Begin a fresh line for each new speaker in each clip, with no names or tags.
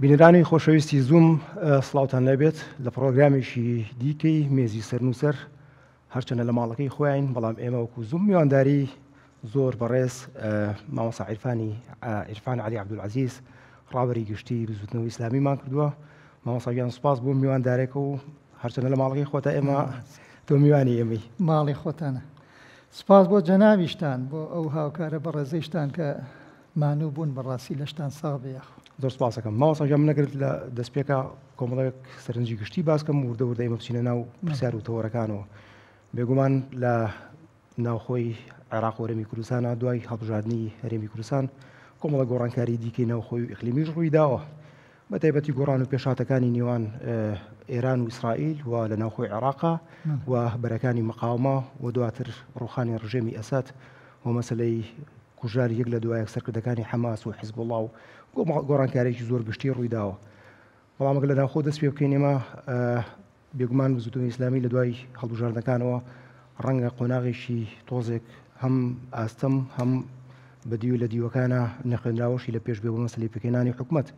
بینەرانی خۆشەویستی زووم سڵاوتان لێبێت لە پڕۆگرامێکی دیکەی مێزی سەرنووسەر هەرچەنە لە ماڵەکەی خۆیان بەڵام ئێمە وەکو زووم میوانداری زۆر بەڕێز مامۆسا عیرفانی عیرفان علی عبدالعزیز ڕابەری گشتی بزوتنەوەی ئیسلامیمان کردووە مامۆسا گیان سوپاس بۆ میواندارێکە و هەرچەنە لە ماڵەکەی خۆتە ئێمە تۆ میوانی ئێمەی
ماڵی خۆتانە سپاس بۆ جەنابیشتان بۆ ئەو هاوکارە بەڕێزەیشتان کە مانوو بوون بەڕاستی لەشتان ساغ بێ یاخوا.
زۆر سپاسەکەم مامۆستا گیان من ئەگەر لە دەستپێکا کۆمەڵێک سەرنجی گشتی باس کەم وردە وردە ئێمە بچینە ناو پرسیار و تەوەرەکانەوە بێگومان لە ناوخۆی عێراق و هەرێمی کوردستانە دوای هەڵبژاردنی هەرێمی کوردستان کۆمەڵە گۆڕانکاری دیکەی ناوخۆی و ئیقلیمیش ڕووی داوە بە تایبەتی گۆڕان و پێشهاتەکانی نێوان ئێران و ئیسرائیل و لە ناوخۆی عێراقا و بەرەکانی مقاومە و دواتر ڕوخانی ڕژێمی ئەسەد و مەسلەی کوژرانی یەک لە دوایەک سەرکردەکانی حەماس و حزبوڵا و گۆڕانکاریی زۆر گشتی ڕوویداوە بەڵام ئەگەر لە ناوخۆ دەست پێ بکەین ئێمە بێگومان بزوتنەوەی ئیسلامی لە دوای هەڵبژاردنەکانەوە ڕەنگە قۆناغێکی تۆزێک هەم ئاستەم هەم بە دیو لە دیوەکانە نەخوێنراوەشی لە پێش بێ بۆ مەسەلەی پێکهێنانی حکومەت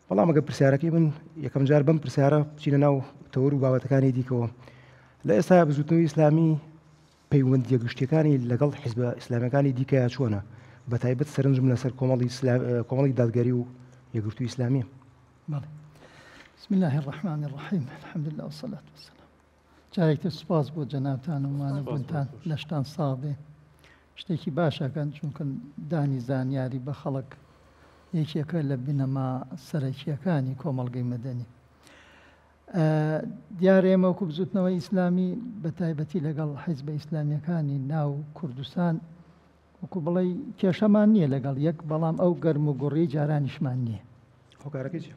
بەڵام ئەگەر پرسیارەکەی من یەکەم جار بەم پرسیارە بچینە ناو تەوەر و بابەتەکانی دیکەوە لە ئێستا بزوتنەوەی ئیسلامی پەیوەندییە گشتییەکانی لەگەڵ حیزبە ئیسلامییەکانی دیکەیا چۆنە، بەتایبەت سەرنجم لەسەر کۆمەڵی کۆمەڵی دادگەری و یەکگرتووی ئیسلامییە.
بەڵێ. بسم الله الرحمن الرحیم الحمد لله والصلاة والسلام. جارێک تر سوپاس بۆ جەنابتان و مانەبوونتان لەشتان ساغ بێ. شتێکی باشەکەن چونکە دانی زانیاری بە خەڵک یەکێکە لە بنەما سەرەکییەکانی کۆمەڵگەی مەدەنی. دیارە ئێمە وەکو بزوتنەوەی ئیسلامی بە تایبەتی لەگەڵ حیزبە ئیسلامیەکانی ناو کوردستان وەکو بڵێ کێشەمان نییە لەگەڵ یەک بەڵام ئەو گەرم و گوڕی جارانیشمان نییە.
هۆکارەکەی چیە؟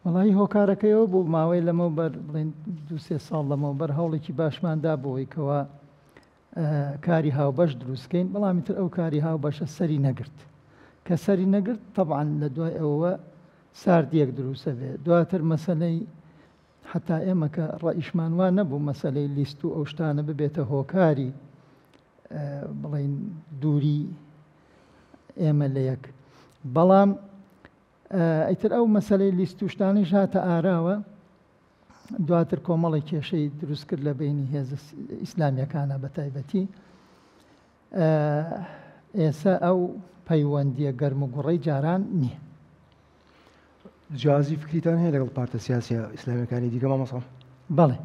وەڵی هۆکارەکەیەوە بوو ماوەی لەمەوبەر بڵێن دوسێ ساڵ لەمەوبەر هەوڵێکی باشماندا بۆی کەوا کاری هاوبەش دروستکەین بەڵام تر ئەو کاری هاوبەشە سەری نەگرت کە سەری نەگرت طبعا لە دوای ئەوە ساردیەک دروسە بێ دواتر مەسەلەی حتا ئێمە کە ڕەئیشمان وا نەبوو مەسەلەی لیست و ئەو شتانە ببێتە هۆکاری بڵین دووری ئێمە لە یەک بەڵام ئیتر ئەو مەسەلەی لیست و شتانیش هاتە ئاراوە دواتر کۆمەڵی کێشەی دروست کرد لە بینی هێزە ئیسلامیەکانە بە تایبەتی ئێسە ئەو پەیوەندییە گەرم و گوڕەی جاران نییە.
جیاوازی فکریتان هەیە لەگەڵ پارتە سیاسیە ئیسلامیەکانی دیکە مامۆستا؟
بەڵێ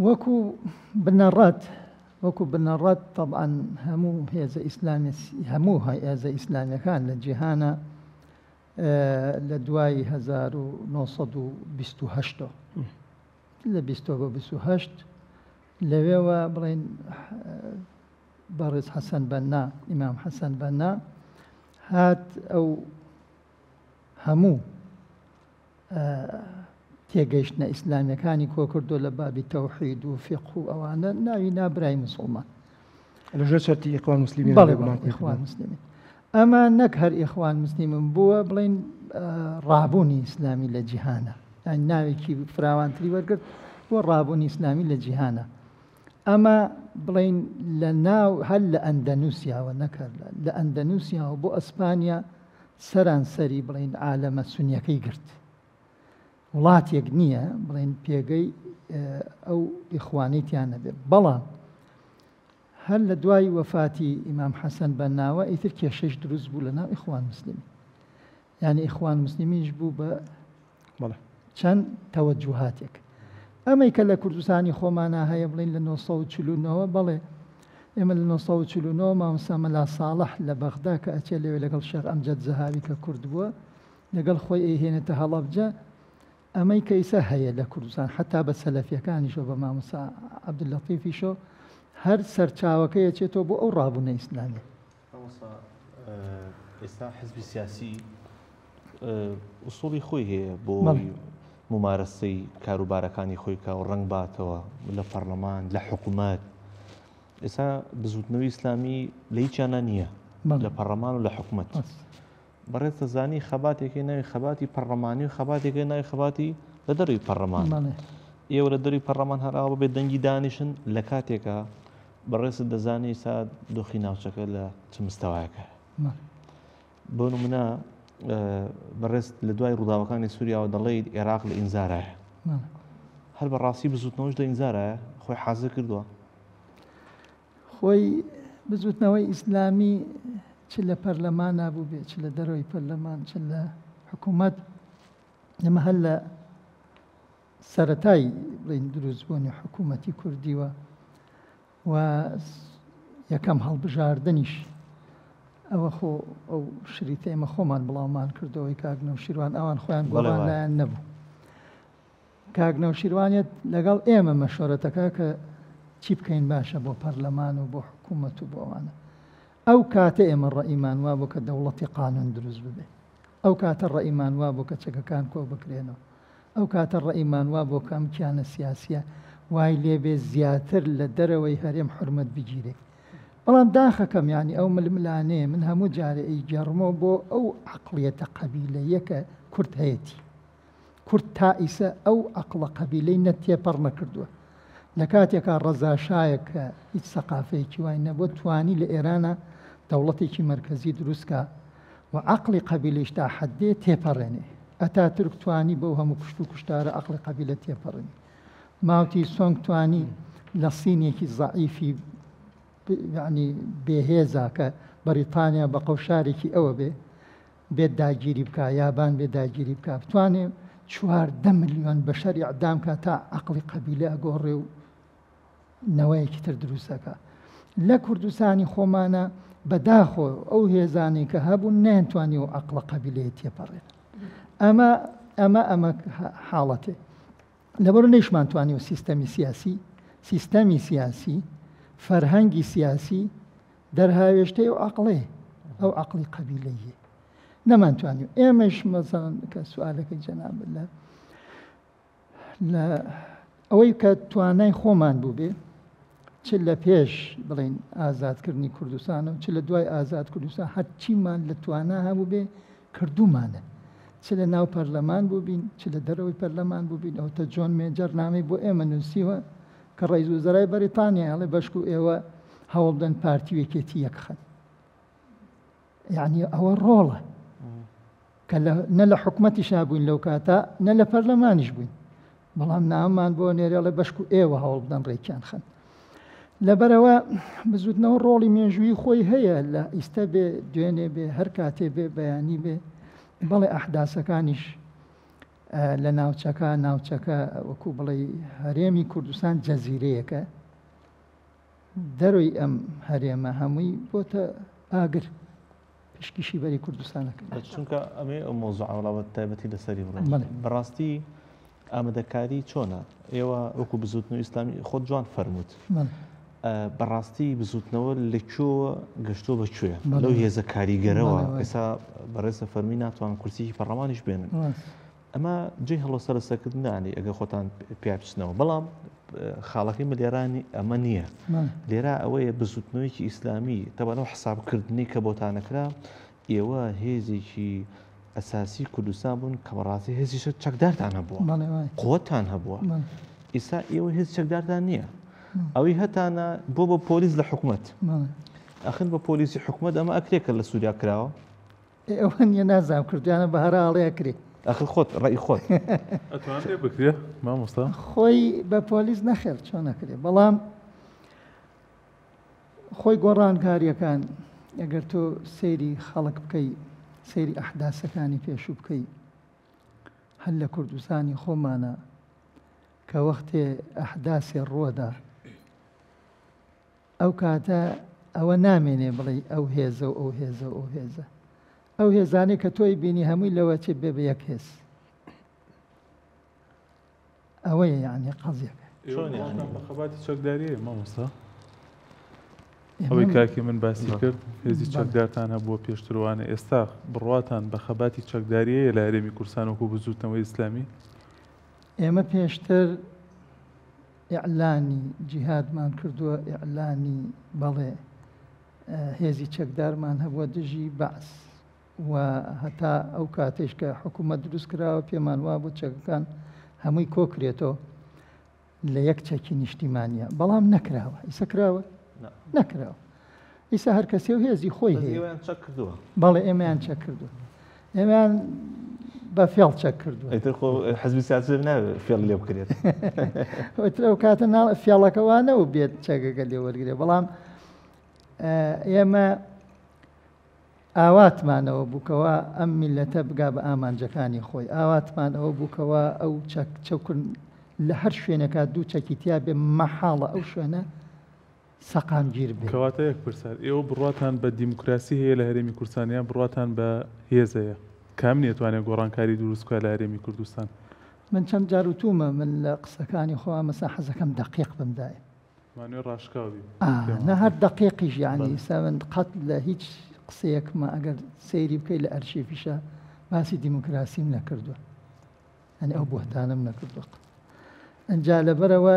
وەکو بنەڕەت وەکو بنەڕەت طبعا هەموو هێزە ئیسلامی هەموو هێزە ئیسلامیەکان لە جیهانە لە دوای 1928 لە 20 بۆ 28 لەوێوە بڵێین بەڕێز حەسەن بەننا، ئیمام حەسەن بەننا هات ئەو هەموو تێگەیشتنە ئیسلامیەکانی کۆکردو لە بابی تەوحید و فقه و ئەوانە ناوی نابرای مسلمان
لەژێر چەتری ئیخوان مسلمین
بەڵێ ئیخوان مسلمین ئەمە نەک هەر ئیخوان مسلمین بووە بڵین ڕابوونی ئیسلامی لە جیهانە یانی ناوێکی فراوانتری وەرگرت بۆ ڕابوونی ئیسلامی لە جیهانە ئەمە بڵین لە ناو هەر لە ئەندەنووسیاوە نەکرد لە ئەندەنووسیاوە بۆ ئەسپانیا سەرانسەری بڵین عالەمە سونیەکەی گرت وڵاتێک نییە بڵین پێگەی ئەو ئیخوانەی تیان نەبێت بەڵام هەر لە دوای وەفاتی ئیمام حەسەن بەناوە ئیتر کێشەش دروست بوو لە ناو ئیخوان مسلمی یانی ئیخوان موسلیمینیش بوو بە چەند تەوەجوهاتێک. ئەمەی کە لە کوردستانی خۆمانا هەیە بڵین لە 1940 بەڵێ ئێمە لە 1940 مامۆستا مەلا ساڵح لە بەغدا کە ئەچێ لەوێ لەگەڵ شێخ ئەمجەد زەهاوی کە کورد بووە لەگەڵ خۆی ئەیهێنێتە هەڵەبجە ئەمەی کە ئیسا هەیە لە کوردستان حتا بە سەلەفیەکانیشەوە بە مامۆستا عەبدوللەتیفیشەوە هەر سەرچاوەکەی ئەچێتەوە بۆ ئەو ڕابوونە ئیسلامیە.
مامۆستا ئێستا حزبی سیاسی ئوسوڵی خۆی هەیە بۆ ممارەسەی کاروبارەکانی خۆی کا و ڕەنگ باتەوە لە پەرلەمان لە حکوومەت ئێستا بزوتنەوەی ئیسلامی لە هیچیانە نییە لە پەرلەمان و لە حکوومەت بەڕێز دەزانی خەباتێکی ناوی خەباتی پەرلەمانی و خەباتێکی ناوی خەباتی لە دەروی پەرلەمان ئێوە لە دەروی پەرلەمان هەراوە بەبێ دەنگی دانیشن لە کاتێکە بەڕێزت دەزانی ئیستا دۆخی ناوچەکە لە چ مستەوایەکە بۆ نمونە بەڕێز لە دوای ڕووداوەکانی سووریاوە دەڵێیت ئێراق لە ئینزارایە. هەر بە ڕاستی بزووتنەوەش لە ئینزارایە؟ خۆی حازر کردووە؟
خۆی بزووتنەوەی ئیسلامی چ لە پەرلەمانا بووبێ، چ لە دەرەوەی پەرلەمان، چ لە حکوومەت، ئێمە هەر لە سەرەتای بڵێین دروستبوونی حکوومەتی کوردیوە و یەکەم هەڵبژاردنیش ئەوە خۆ ئەو شریتە ئێمە خۆمان بڵاومان کردەوەی کاک نەوشیروان ئەوان خۆیان گۆڕان لایەن نەبوو کاک نەوشیروانێت لەگەڵ ئێمە مەشۆرەتەکە کە چی بکەین باشە بۆ پەرلەمان و بۆ حکوومەت و بۆ ئەوانە ئەو کاتە ئێمە ڕەئیمان وابوو کە دەوڵەتی قانون دروست ببێ ئەو کاتە ڕەئیمان وابوو کە چەکەکان کۆ بکرێنەوە ئەو کاتە ڕەئیمان وابوو کە ئەم کیانە سیاسیە وای لێبێ زیاتر لە دەرەوەی هەرێم حورمەت بگیرێ. بەڵام داخەکەم یانی ئەو ململانێ من هەموو جارێ ئەیگێڕمەوە بۆ ئەو عەقڵیەتە قەبیلەییە کە کورد هەیەتی. کورد تا ئیسە ئەو عەقڵە قەبیلەی نە تێپەڕ نەکردووە. لە کاتێکا ڕەزا شایەک کە هیچ سەقافەیەکی وای نەبووە توانی لە ئێرانا دەوڵەتێکی مەرکەزی دروست کا و عەقڵی قەبیلەیش تا حەدێ تێپەڕێنێ. ئەتاتورک توانی بەو هەموو کوشت و کوشتارە عەقڵی قەبیلە تێپەڕێنێ. ماوتی سۆنگ توانی لە سینێکی زەعیفی یانی بێهێزا کە بەریتانیا بە قەوشارێکی ئەوە بێ بێت داگیری بکا، یابان بێت داگیری بکا، بتوانێ 14 ملیۆن بەشەر ئیعدام کا تا عەقڵی قەبیلە ئەگۆڕێ و نەوەیەکی تر دروست ئەکا. لە کوردستانی خۆمانە بەداخۆ ئەو هێزانەی کە هەبوون نەیانتوانی ئەو عەقڵە قەبیلەیە تێپەڕێنن. ئەمە ئەمە ئەمە حاڵەتێ. لەبەر نەیشمان توانیوە سیستەمی سیاسی سیستەمی سیاسی فەرهەنگی سیاسی دەرهاوێشتەی ئەو عەقڵەیە، ئەو عەقڵی قەبیلەییە. نەمانتوانی ئێمەش مەسەڵەن کە سوالەکەی جەنابت لە لە ئەوەی کە توانای خۆمان بووبێ چ لە پێش بڵین ئازادکردنی کوردستان و چ لە دوای ئازاد کوردستان هەرچیمان لە توانا هەبوو بێ کردومانە چ لە ناو پەرلەمان بووبین چ لە دەرەوەی پەرلەمان بووبین ئەوتە جۆن مێجەر نامەی بۆ ئێمە نووسیوە کە ڕئیس وزەرای بەریتانیا ئەڵێ بەشکو ئێوە هەوڵدەن پارتی و یەکێتی یەکخەن یعنی ئەوە ڕۆڵە کە نە لە حکومەتیشا بووین لەو کاتە نە لە پەرلەمانیش بووین بەڵام ناومان بۆ نێرێڵێ بەشکو ئێوە هەوڵ بدەن ڕێکیان خەن لەبەرەوە بزوتنەوە ڕۆڵی مێژووی خۆی هەیە لە ئیستە بێ دوێنێ بێ هەر کاتێ بێ بەیانی بێ بەڵێ ئەحداسەکانیش لە ناوچەکە ناوچەکە وەکو بڵێ هەرێمی کوردستان جەزیرەیەکە دەرۆی ئەم هەرێمە هەمووی بۆتە ئاگر پشکیشی بەری کوردستانەکە
چونکە ئەمێ ئەو مۆزوعە وڵا بە تایبەتی لەسەری بڕۆم بەڕاستی ئامادەکاری چۆنە ئێوە وەکو بزوتنەوەی ئیسلامی خۆت جوان فەرمووت بەڕاستی بزوتنەوە لە کوێوە گەشتووە بە کوێ لەو هێزە کاریگەرەوە ئێستا بەڕێزە فەرمی ناتوان کورسیی پەڕلەمانیش بێنن ئەمە جێی هەڵۆسە لەسەرکردن نانی ئەگەر خۆتان پیا بچنەوە بەڵام خاڵەکەی ملێرانی ئەمە نییە لێرە ئەوەیە بزوتنەوەیکی ئیسلامی تەبەنەوە حسابکردنی کە بۆتانەکرا ئێوە هێزێکی ئەساسی کوردستان بوون کە بەڕاستی هێزی چەکدارتان هەبووە قوتان هەبووە ئیسا ئێوە هێز چەکدارتان نییە ئەوەی هەتانە بۆ بە پۆلیس لە حکومت ئەخن بە پۆلیسی حکومت ئەمە ئەکرێت کە لە سووریا کراوە
ئەوە نیە نازانم کردویانە بە هەراڵێ ئەکرێ.
ئەخر خۆت ڕەئی خۆت.
ئەتوانرێ بکرێ مامۆستا؟
خۆی بە پۆلیس نەخێر چۆن ئەکرێ بەڵام خۆی گۆڕانکاریەکان ئەگەر تۆ سەیری خەڵک بکەی سەیری ئەحداسەکانی پێشوو بکەی هەر لە کوردستانی خۆمانە کە وەختێ ئەحداسێ ڕوەدا ئەو کاتە ئەوە نامێنێ بڵێی ئەو هێزە و ئەو هێزە و ئەو هێزە. ئەو هێزانەی کە تۆی بینی هەمووی لەوە چێ بێ بە یەک هێز. ئەوەیە یعنی قەزیەکە.
چۆن یعنی بە خەباتی چەکداریە مامۆستا؟ ئەوەی کاکی من باسی کرد هێزی چەکدارتان هەبووە پێشتروانە ئێستا بڕواتان بە خەباتی چەکداریەیە لە هەرێمی کوردستان وەکو بزووتنەوەی ئیسلامی؟
ئێمە پێشتر ئیعلانی جیهادمان کردووە، ئیعلانی بەڵێ هێزی چەکدارمان هەبووە دژی بەعس و هەتا ئەو کاتێش کە حکوومەت دروست کراوە پێمان وابوو چەکەکان هەمووی کۆکرێتەوە لە یەک چەکی نیشتیمانە بەڵام نەکراوە ئیسە کراوە نەکراوە ئیسە هەر کەسێ و هێزی خۆی هەیە
چەک کردووە
بەڵێ ئێمەیان چەک کردووە. ئێمەیان بە فێڵ چەک کردووە.
ئیتر خۆ حزبی سیاسی ناوێ فێڵ لێ بکرێت.
ئیتر ئەو کاتە نا فێڵەکە وا نەبوو بێت چەکەکە لێ وەرگرێ، بەڵام ئێمە ئاواتمان ئەوە بوو کەوا ئەم میللەتە بگا بە ئامانجەکانی خۆی، ئاواتمان ئەوە بوو کەوا ئەو چەک چەکن لە هەر شوێنێکا دوو چەکی تیا بێ مەحاڵە ئەو شوێنە سەقامگیر بێ.
کەواتە یەک پرسیار، ئێوە بڕواتان بە دیموکراسی هەیە لە هەرێمی کوردستان یان بڕواتان بە هێز هەیە؟ کام نیەتوانێ گۆڕانکاری دروست بکات لە هەرێمی کوردستان؟
من چەند جار وتوومە من لە قسەکانی خۆما مەسەن حەزەکەم دەقیق بم دایم.
مانوێ ڕاشکاو بی.
ئا نا هەر دەقیقیش یانی ئیستا من قەت لە هیچ قسەیەکما ئەگەر سەیری بکەی لە ئەرشیفیشا باسی دیموکراسیم نەکردووە. یانی ئەو بوهتانەم نەکردووە قەت. ئەنجا لەبەرئەوە.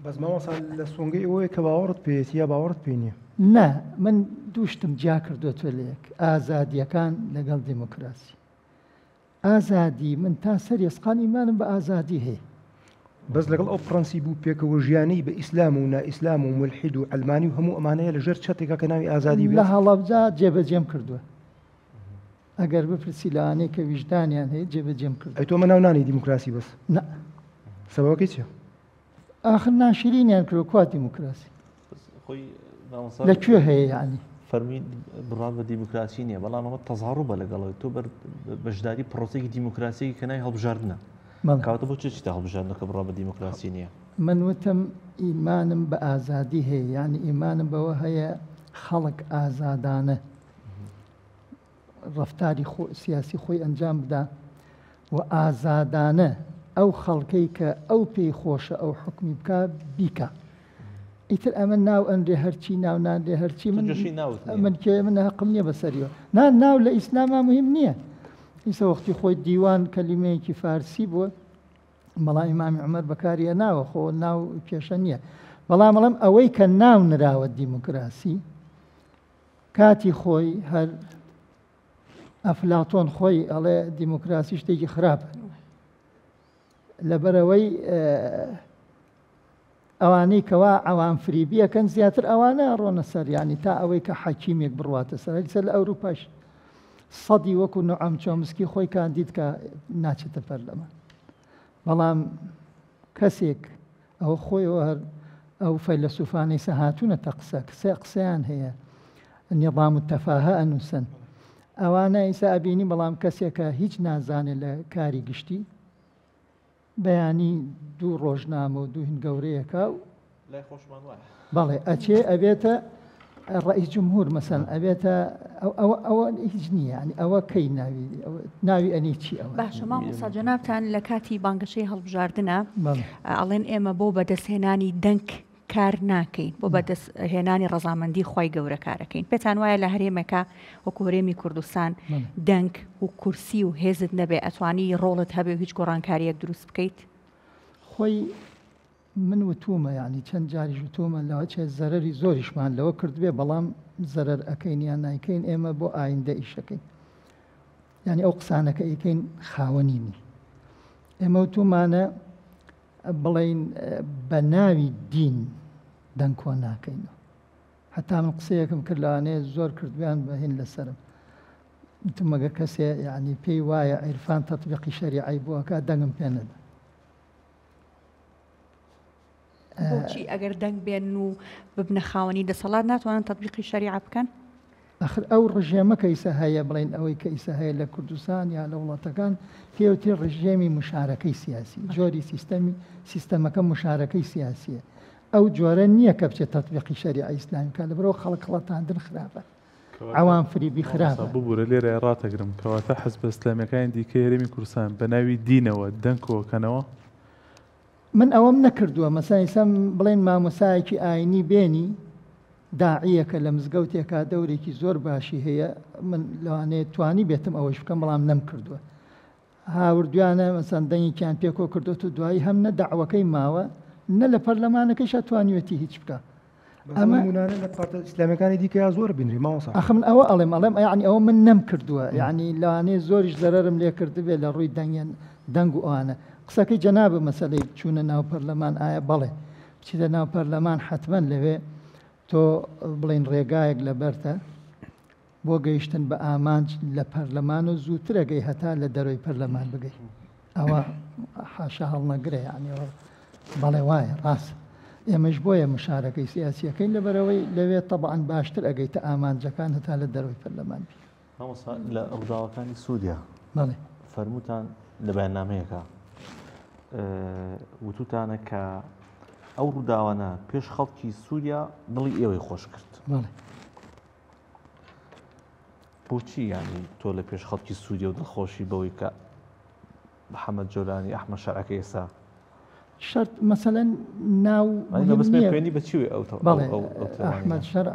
بەس مامۆستا لە سۆنگەی ئەوەیە کە باوەڕت پێیەتی یا باوەڕت پێی نییە؟
نا من دوو شتم جیا کردووەتەوە لە یەک، ئازادییەکان لەگەڵ دیموکراسی. ئازادی، من تا سەر ئێسقان ئیمانم بە ئازادی هەیە.
بەس لەگەڵ ئەو پڕەنسیب و پێکەوە ژیانەی بە ئیسلام و نائیسلام و مولحید و عەلمانی و هەموو ئەمانەیە لە ژێر چەترێکا کە ناوی ئازادی
بێت؟ لە هەڵەبجە جێبەجێم کردووە. ئەگەر بپرسی لەوانەی کە ویژدانیان هەیە جێبەجێم کردووە.
ئەی تۆ ئەمە ناو نانێی دیموکراسی بەس؟
نا.
سەبەبەکەی چیە؟
ئاخر ناشرینیان کردوە کوا دیموکراسی؟ لە کوێ هەیە یعنی؟
فەرمی بڕوات بە دیموکراسی نییە بەڵام ئەمە تەزاڕوبە لەگەڵەوەی تۆ بەشداری پرۆسێکی دیموکراسیی کە ناوی هەڵبژاردنە کەواتە بۆ چی چیتە هەڵبژاردنەکە بڕوا بە دیموکراسی نییە؟
من وتم ئیمانم بە ئازادی هەیە یعنی ئیمانم بەوە هەیە خەڵک ئازادانە ڕەفتاری سیاسی خۆی ئەنجام بدا و ئازادانە ئەو خەڵکەی کە ئەو پێی خۆشە ئەو حوکمی بکا بیکا ئیتر ئەمە ناو ئەنرێ هەرچی ناو نانرێ هەرچی من من کێ من هەقم نییە بەسەریەوە نا ناو لە ئیسلاما مهم نییە ئیسە وەختی خۆی دیوان کەلیمەیەکی فارسی بووە بەڵام ئیمامی عومەر بەکاری ئەناوە خۆ ناو کێشە نییە بەڵام ئەڵێم ئەوەی کە ناو نراوە دیموکراسی کاتی خۆی هەر ئەفلاتۆن خۆی ئەڵێ دیموکراسی شتێکی خراپە لەبەرەوەی ئەوانەی کەوا عەوام فریبیەکەن زیاتر ئەوانە ڕۆنە سەر ینی تا ئەوەی کە حەکیمێک بڕواتە سەر سەر لە ئەوروپاش سەدی وەکو نوعام چۆمسکی خۆی کاندید کە ناچێتە پەرلەمان بەڵام کەسێک ئەوە خۆیەوە هەر ئەو فەیلەسوفانەی سە هاتوونەتە قسە کسە قسەیان هەیە نیظام التفاهە ئەنووسن ئەوانە ئیسا ئەبینی بەڵام کەسێکە هیچ نازانێت لە کاری گشتی بەیانی دوو ڕۆژنامە و دوو هین گەورەیەکە و
لای خۆشمان وایە.
بەڵێ ئەچێ ئەبێتە ڕئیس جمهور مەسەن ئەبێتە ئەوە ئەوە هیچ نییە ینی ئەوە کەی ناوی ناوی ئەنی چی ئەوە
باشە مامۆستا جەنابتان لە کاتی بانگەشەی هەڵبژاردنە ئەڵێن ئێمە بۆ بەدەستهێنانی دەنگ کار ناکەین بۆ بەدەست هێنانی ڕەزامەندی خوای گەورە کارەکەین پێتان وایە لە هەرێمێکا وەکو هەرێمی کوردستان دەنگ و کورسی و هێزت نەبێ ئەتوانی ڕۆڵت هەبێ و هیچ گۆڕانکاریەک دروست بکەیت؟
خۆی من وتومە یعنی چەند جاریش وتومە لەوە چێ زەرەری زۆریشمان لەوە کردبێ بەڵام زەرەر ئەکەین یان نایکەین ئێمە بۆ ئایندە ئیشەکەین یعنی ئەو قسانەکە ئەیکەین خاوەنی نی ئێمە وتومانە بڵێین بە ناوی دین دەنگ کۆ ناکەینەوە. هەتا من قسەیەکم کرد لەوانەیە زۆر کردبیان بە هین لەسەرم. وتم مەگەر کەسێ یعنی پێی وایە عیرفان تەتبیقی شەریعەی بۆ ئەکا دەنگم پێ نەدا.
بۆچی ئەگەر دەنگ بێن و ببنە خاوەنی دەسەڵات ناتوانن تەتبیقی شەریعە بکەن؟
ئەخر ئەو ڕژێمە کە ئیسە هەیە بڵێین ئەوەی کە ئیسە هەیە لە کوردستان یا لە وڵاتەکان پێوترێ ڕژێمی مشارەکەی سیاسی جۆری سیستەمی سیستەمەکە مشارەکەی سیاسیە ئەو جۆرە نییە کە بچێت تەتبیقی شەریعە ئیسلامی بکات لەبەرئەوە خەڵک خڵەتاندن خراپە عەوام فریبی خراپە.
ببورە لێرە ڕاتەگرم کەواتە حزبە ئیسلامیەکانی دیکەی هەرێمی کوردستان بە ناوی دینەوە دەنگ کۆکەنەوە؟
من ئەوەم نەکردووە مەسەن ئیستا بڵێن مامۆسایەکی ئاینی بێنی داعیەکە لە مزگەوتێکا دەورێکی زۆر باشی هەیە من لەوانەیە توانی بێتم ئەوەش بکەم بەڵام نەم کردووە هاوردویانە مەسەن دەنگێکیان پێکۆ کردوت و دوایی هەم نە داوەکەی ماوە نە لە پەرلەمانەکەیشا توانیوەتی هیچ بکە
ئەمە نمونانە لە پارتە ئیسلامیەکانی دیکە زۆر بینری مامۆستا.
ئەخ من ئەوە ئەڵێم ئەڵێم یعنی ئەوە من نەم کردووە یعنی لەوانەیە زۆریش زەرەرم لێ کردبێ لە ڕووی دەنگیان دەنگ و ئەوانە قسەکەی جەنابە مەسەلەی چوونە ناو پەرلەمان ئایا بەڵێ بچیتە ناو پەرلەمان حەتمەن لەوێ تۆ بڵین ڕێگایەک لەبەرتە. بۆ گەیشتن بە ئامانج لە پەرلەمان و زووتر ئەگەی هەتا لە دەرۆی پەرلەمان بگەی. ئەوە حاشا هەڵنەگرە یانی ئەوە بەڵێ وایە ڕاستە. ئێمەش بۆیە مشارەکەی سیاسیەکەین لەبەرئەوەی لەوێ تەبعەن باشتر ئەگەیتە ئامانجەکان هەتا لە دەرەوەی پەرلەمان بی.
مامۆستا لە ڕووداوەکانی سووریا
بەڵێ.
فەرمووتان لە بەیاننامەیەکا وتوتانە کە ئەو ڕووداوانە پێش خەڵکی سووریا دڵی ئێوەی خۆش کرد.
بەڵێ.
بۆچی یانی تۆ لە پێش خەڵکی سووریە و دڵخۆشی بەوەی کە محەممەد جۆلانی ئەحمە شەرعەکە ئێستا
شەرت مەسەلەن ناو
خوێنی بە چی ئەو
بەڵێ ئەحمەد شەرع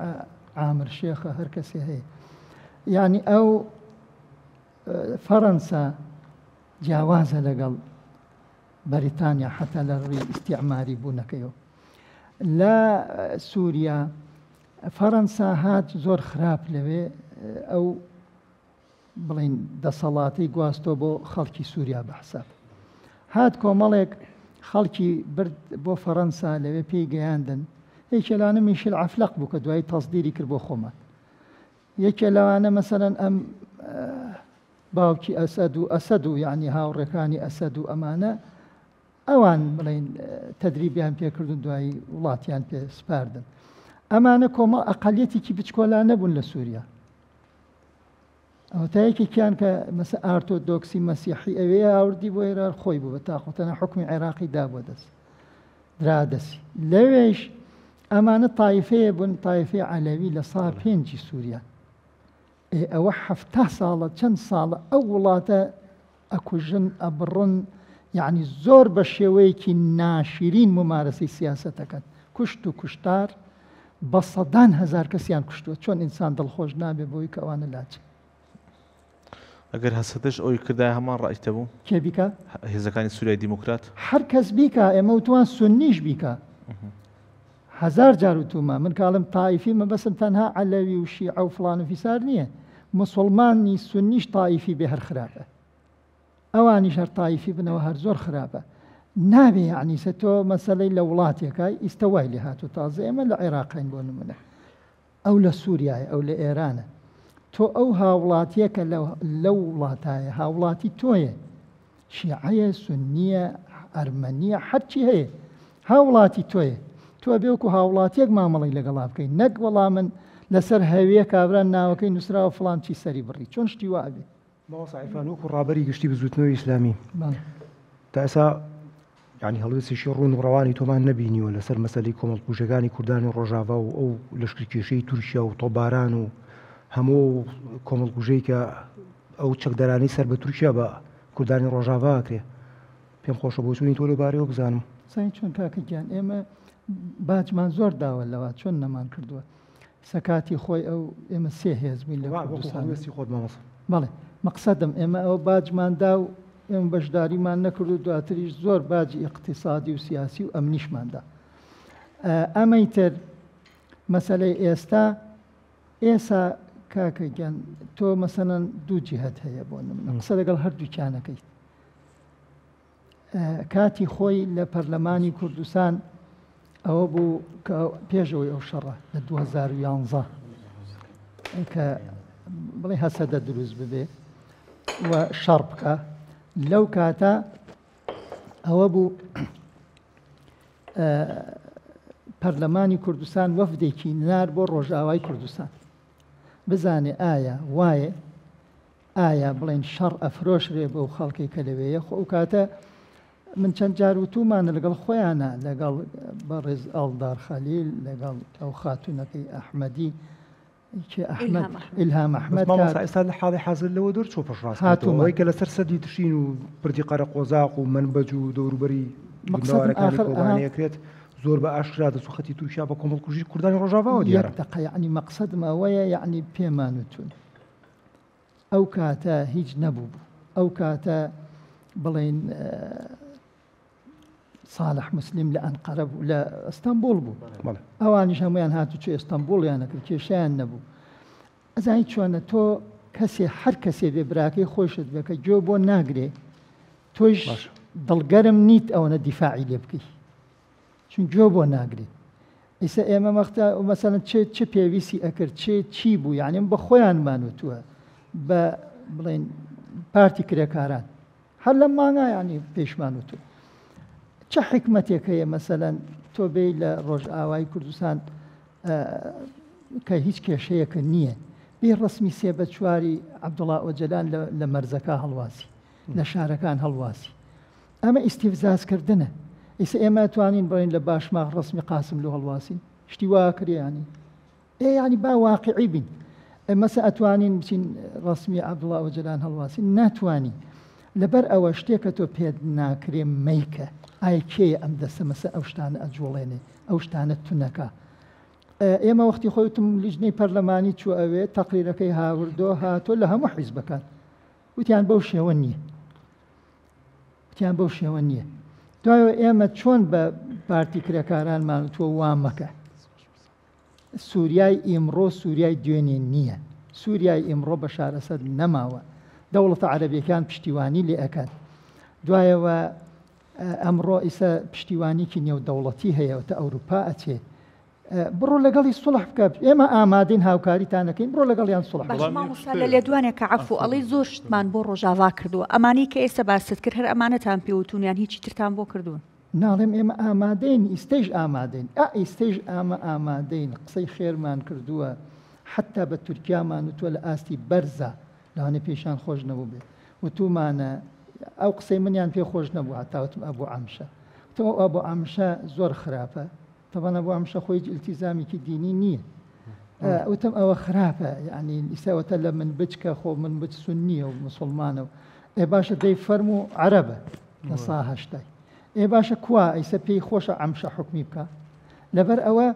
عامر شێخە هەر کەسێ هەیە یعنی ئەو فەڕەنسا جیاوازە لەگەڵ بەریتانیا حتا لە ڕووی ئیسیعماری بوونەکەیەوە لە سووریا فەڕەنسا هات زۆر خراپ لەوێ ئەو بڵین دەسەڵاتی گواستۆ بۆ خەڵکی سووریا بە حساب هات کۆمەڵێک خەڵکی برد بۆ فەڕەنسا لەوێ پێی گەیاندن یەکێ لەوانە میشل عەفلەق بوو کە دوایی تەسدیری کرد بۆ خۆمان یەکێ لەوانە مەسەلەن ئەم باوکی ئەسەد و ئەسەد و یعنی هاوڕێکانی ئەسەد و ئەمانە ئەوان بڵێین تەدریبیان پێکردن دوایی وڵاتیان پێ سپاردن. ئەمانە کۆمەڵ ئەقەلیەتێکی بچکۆلانە بوون لە سووریا. ئەوەتا یەکێکیان کە مەسە ئارتۆدۆکسی مەسیحی ئەوێ ئاوردی بۆ ئێران خۆی بوو بە تاقوتەنە حکومی عێراقی دا بۆ دەست درا دەستی لەوێش ئەمانە تایفەیە بوون تایفەی عەلەوی لە سا پێنجی سووریا ئێ ئەوە حەفتا ساڵە چەند ساڵە ئەو وڵاتە ئەکوژن ئەبڕن یەعنی زۆر بە شێوەیەکی ناشیرین مومارەسەی سیاسەت ئەکەن کوشت و کوشتار بە سەدان هەزار کەسیان کوشتووە چۆن ئینسان دڵخۆش نابێ بەوەی کە ئەوانە لاچن.
ئەگەر هەسەدەش ئەوی کردایە هەمان ڕەئیت هەبوو؟
کێ بیکا؟
هێزەکانی سوریای دیموکرات.
هەر کەس بیکا ئێمە وتمان سوننیش بیکا هەزار جار وتومە من کە ئەڵێم تائیفی مەبەستم تەنها عەلەوی و شیعە و فڵان و فیسار نییە موسڵمانی سوننیش تائیفی بێ هەر خراپە ئەوانیش هەر تائیفی بنەوە هەر زۆر خراپە نابێ یعنی سە تۆ مەسەلەی لە وڵاتێکای ئیستە وای لێ هاتوو تازە ئێمە لە عێراقین بۆ نمونە ئەو لە سوریایە ئەو لە ئێرانە تۆ ئەو هاوڵاتیە کە لەو وڵاتایە هاوڵاتی تۆیە شیعەیە سونیە ئەرمەنیە هەرچی هەیە هاوڵاتی تۆیە تۆ ئەبێ وەکو هاوڵاتیەک مامەڵەی لەگەڵا بکەی نەک وەڵا من لەسەر هەویە کابرا ناوەکەی نووسراوە فڵان چی سەری بڕی چۆن شتی وا ئەبێ.
مامۆستا عیرفان وەکو ڕابەری گشتی بزووتنەوەی ئیسلامی تا ئێستا یعنی هەڵوێستێکی ڕوون و ڕەوانی تۆمان نەبینیوە لەسەر مەسەلەی کۆمەڵکوژەکانی کوردانی ڕۆژاڤا و ئەو لەشکرکێشەی تورکیا و تۆپباران و هەموو کۆمەڵکوژەی کە ئەو چەکدارانەی سەر بە تورکیا بە کوردانی ڕۆژاڤا ئەکرێ پێم خۆشە بۆچوونی تۆ لەو بارەیەوە بزانم.
زانی چۆن کاکە گیان ئێمە باجمان زۆر داوە لەوە چۆن نەمان کردووە سەکاتی خۆی ئەو ئێمە سێ هێز بووین لە کوردستان
خۆت مامۆستا.
بەڵێ مەقسەدم ئێمە ئەوە باجمان دا و ئێمە بەشداریمان نەکرد و دواتریش زۆر باجی ئیقتیسادی و سیاسی و ئەمنیشمان دا. ئەمەی تر مەسەلەی ئێستا ئێسا کاکە گیان تۆ مەسەلەن دوو جیهەت هەیە بۆ نمونە قسە لەگەڵ هەردووکیانەکەیت کاتی خۆی لە پەرلەمانی کوردستان ئەوە بوو کە پێشەوەی ئەو شەڕە لە 2011 کە بڵێ هەسەدە دروست ببێ و شەڕ بکە لەو کاتە ئەوە بوو پەرلەمانی کوردستان وەفدێکی نار بۆ ڕۆژئاوای کوردستان بزانێ ئایا وایە ئایا بڵێن شەڕ ئەفرۆشرێ بەو خەڵکەی کە لەوێیە خۆ ئەو کاتە من چەند جار وتومانە لەگەڵ خۆیانە لەگەڵ بەڕێز ئاڵدار خەلیل لەگەڵ ئەو خاتونەکەی ئەحمەدی کێ ئەحمەد ئیلهام ئەحمەد
مامۆستا ئێستا لە حاڵی حازر لەوە دەرچوو پشتڕاست
هاتوومە.
ئەوەی کە لەسەر سەدی تشرین و پردی قەرەقۆزاق و مەنبەج و دەوروبەری
مەقسەدم
گوندەوارەکانی
ئاخر
کۆبانێ
ئەها
ئەکرێت زۆر بە ئاشکرا دەست و خەتی تورکیا بە کۆمەڵکوژی کوردانی ڕۆژاڤاوە
یەک
دیارە.
دەقە یەعنی مەقسەدم ئەوەیە یەعنی پێمان وتون ئەو کاتە هیچ نەبوو بوو ئەو کاتە بڵێین ساڵح مسلیم لە ئەنقەرە بوو لە ئەستەمبوڵ بوو ئەوانیش هەمویان هاتوچۆ ئێستەمبوڵیان نەکرد کێشیان نەبوو ئەزانی چۆنە تۆ کەسێ هەر کەسێ بێ براکەی خۆشت بێ کە گوێ بۆ ناگرێ تۆش دڵگەرم نیت ئەوەنە دیفاعی لێ بکەی چون گوێ بۆ ناگرێ. ئیسە ئێمە مەختە مەسەلەن چ چ پێویستی ئەکرد چ چی بوو یعنی بە خۆیانمان وتووە بە بڵێن پارتی کرێکاران هەر لەم مانگا یعنی پێشمان وتووە چ حکمتێک هەیە مەسەلەن تۆ بێی لە ڕۆژئاوای کوردستان کە هیچ کێشەیەکە نییە بێ ڕسمی سێ بە چواری عەبدوڵا ئۆجەلان لە مەرزەکە هەڵواسی لە شارەکان هەڵواسی ئەمە ئیستیفزاز کردنە. ئیسە ئێمە ئەتوانین بڵێین لە باشماخ ڕەسمی قاسملوو هەڵواسین؟ شتی وا ئەکرێ یانی؟ ئێ یانی با واقعی بین. ئێ مەسە ئەتوانین بچین ڕەسمی عەبدوڵا ئۆجەلان هەڵواسین؟ ناتوانی. لەبەر ئەوە شتێک کە تۆ پێت ناکرێ مەیکە. ئایا کێیە ئەم دەستە مەسە ئەو شتانە ئەجوڵێنێ، ئەو شتانە تونەکا؟ ئێمە وەختی خۆی وتم لیژنەی پەرلەمانی چووە ئەوێ تەقریرەکەی هاوردۆ هاتۆ لە هەموو حیزبەکان وتیان بەو شێوە نییە. وتیان بەو شێوە نییە. دوایەوە ئێمە چۆن بە پارتی کرێکارانمان وتووە وا مەکە. سووریای ئیمڕۆ سووریای دوێنێ نییە. سووریای ئیمڕۆ بەشار ئەسەد نەماوە. دەوڵەتە عەرەبیەکان پشتیوانی لێ ئەکەن. دوایەوە ئەمڕۆ ئیسە پشتیوانیکی نێودەوڵەتی هەیە تا ئەوروپا ئەچێ. بڕۆ لەگەڵی سوڵح بکە ئێمە ئامادەین هاوکاریتان ئەکەین بڕۆ لەگەڵیان سوڵح بکە.
باشە مامۆستا لە لێدوانێکا عەفو ئەڵێی زۆر شتمان بۆ ڕۆژاڤا کردووە ئەمانەی کە ئێستا باست کرد هەر ئەمانەتان پێ وتوون یان هیچی ترتان بۆ کردوون؟
ناڵێم ئێمە ئامادەین ئیستەیش ئامادەین ئا ئیستەیش ئامە ئامادەین قسەی خێرمان کردووە حەتا بە تورکیامان وتووە لە ئاستی بەرزا لەوانەیە پێیشان خۆش نەبووبێ وتوومانە ئەو قسەی منیان پێ خۆش نەبوو هەتا وتم ئەبوو عەمشە وتم ئەو ئەبوو عەمشە زۆر خراپە تەبعەن ئەبو عەمشە خۆی هیچ ئیلتیزامێکی دینی نییە وتم ئەوە خراپە یعنی ئیستا وتە لە منبج کە خۆ منبج سنیە و مسلمانە و ئێ باشە دەی فەرمو عەرەبە لە سا هەشتای ئێ باشە کوا ئیسە پێی خۆشە عەمشە حکمی بکە لەبەر ئەوە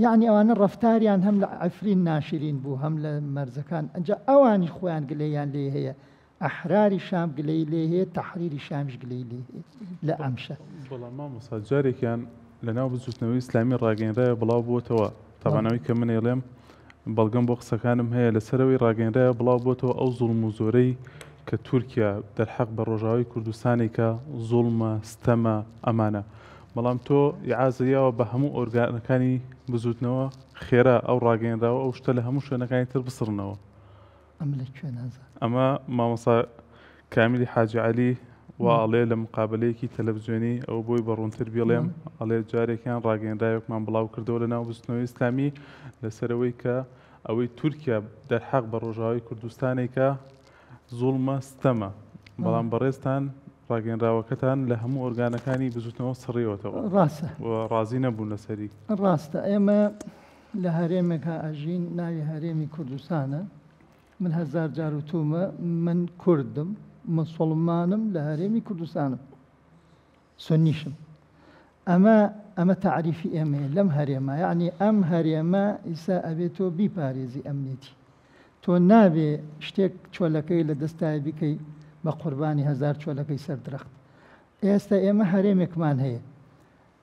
یعنی ئەوانە ڕەفتاریان هەم لە عەفرین ناشرین بوو هەم لە مەرزەکان ئەنجا ئەوانی خۆیان گلەیان لێ هەیە ئەحراری شام گلەیی لێی هەیە، تەحریری شامیش گلەیی لێی هەیە لە ئەمشە.
بەڵام مامۆستا جارێکیان لەناو بزوتنەوەی ئیسلامی ڕاگەیەنراوێ بڵاو بووەتەوە، تەبعەن ئەوەی کە من ئەیڵێم بەڵگەم بۆ قسەکانم هەیە، لەسەرەوەی ڕاگەیەنراوێ بڵاو بۆتەوە ئەو زوڵم و زۆرەی کە تورکیا دەرحەق بە ڕۆژاوای کوردستانێکە زوڵمە، ستەمە، ئەمانە. بەڵام تۆ ئیعازت یاوە بە هەموو ئۆرگانەکانی بزوتنەوە خێرا ئەو ڕاگەیەنراوە ئەو شتە لە هەموو شوێنەکانی تر بسڕنەوە.
ئەمە لە کوێ نازانم.
ئەمە مامۆستا کامیلی حاجی عەلی وا ئەڵێ لە مقابەلەیەکی تەلەفزیۆنی ئەوە بۆی بە ڕوونتر بیڵێم ئەڵێ جارێکیان ڕاگەیەنراوێکمان بڵاو کردەوە لە ناو بزوتنەوەی ئیسلامی لەسەر ئەوەی کە ئەوەی تورکیا دەرحەق بە ڕۆژاوای کوردستانێکە زوڵمە ستەمە بەڵام بەڕێزتان ڕاگەیەنراوەکەتان لە هەموو ئۆرگانەکانی بزوتنەوە سڕیوەتەوە
ڕاستە
و ڕازی نەبوون لەسەری.
ڕاستە ئێمە لە هەرێمێکا ئەژین ناوی هەرێمی کوردستانە من هەزار جار وتومە من کوردم مسوڵمانم لە هەرێمی کوردستانم سنیشم ئەمە ئەمە تعریفی ئێمەیە لەم هەرێمە یعنی ئەم هەرێمە ئیسا ئەبێت تۆ بیپارێزی ئەمنیەتی تۆ نابێ شتێک چۆلەکەی لە دەستای بکەی بە قوربانی هەزار چۆلەکەی سەر درەخت ئێستا ئێمە هەرێمێکمان هەیە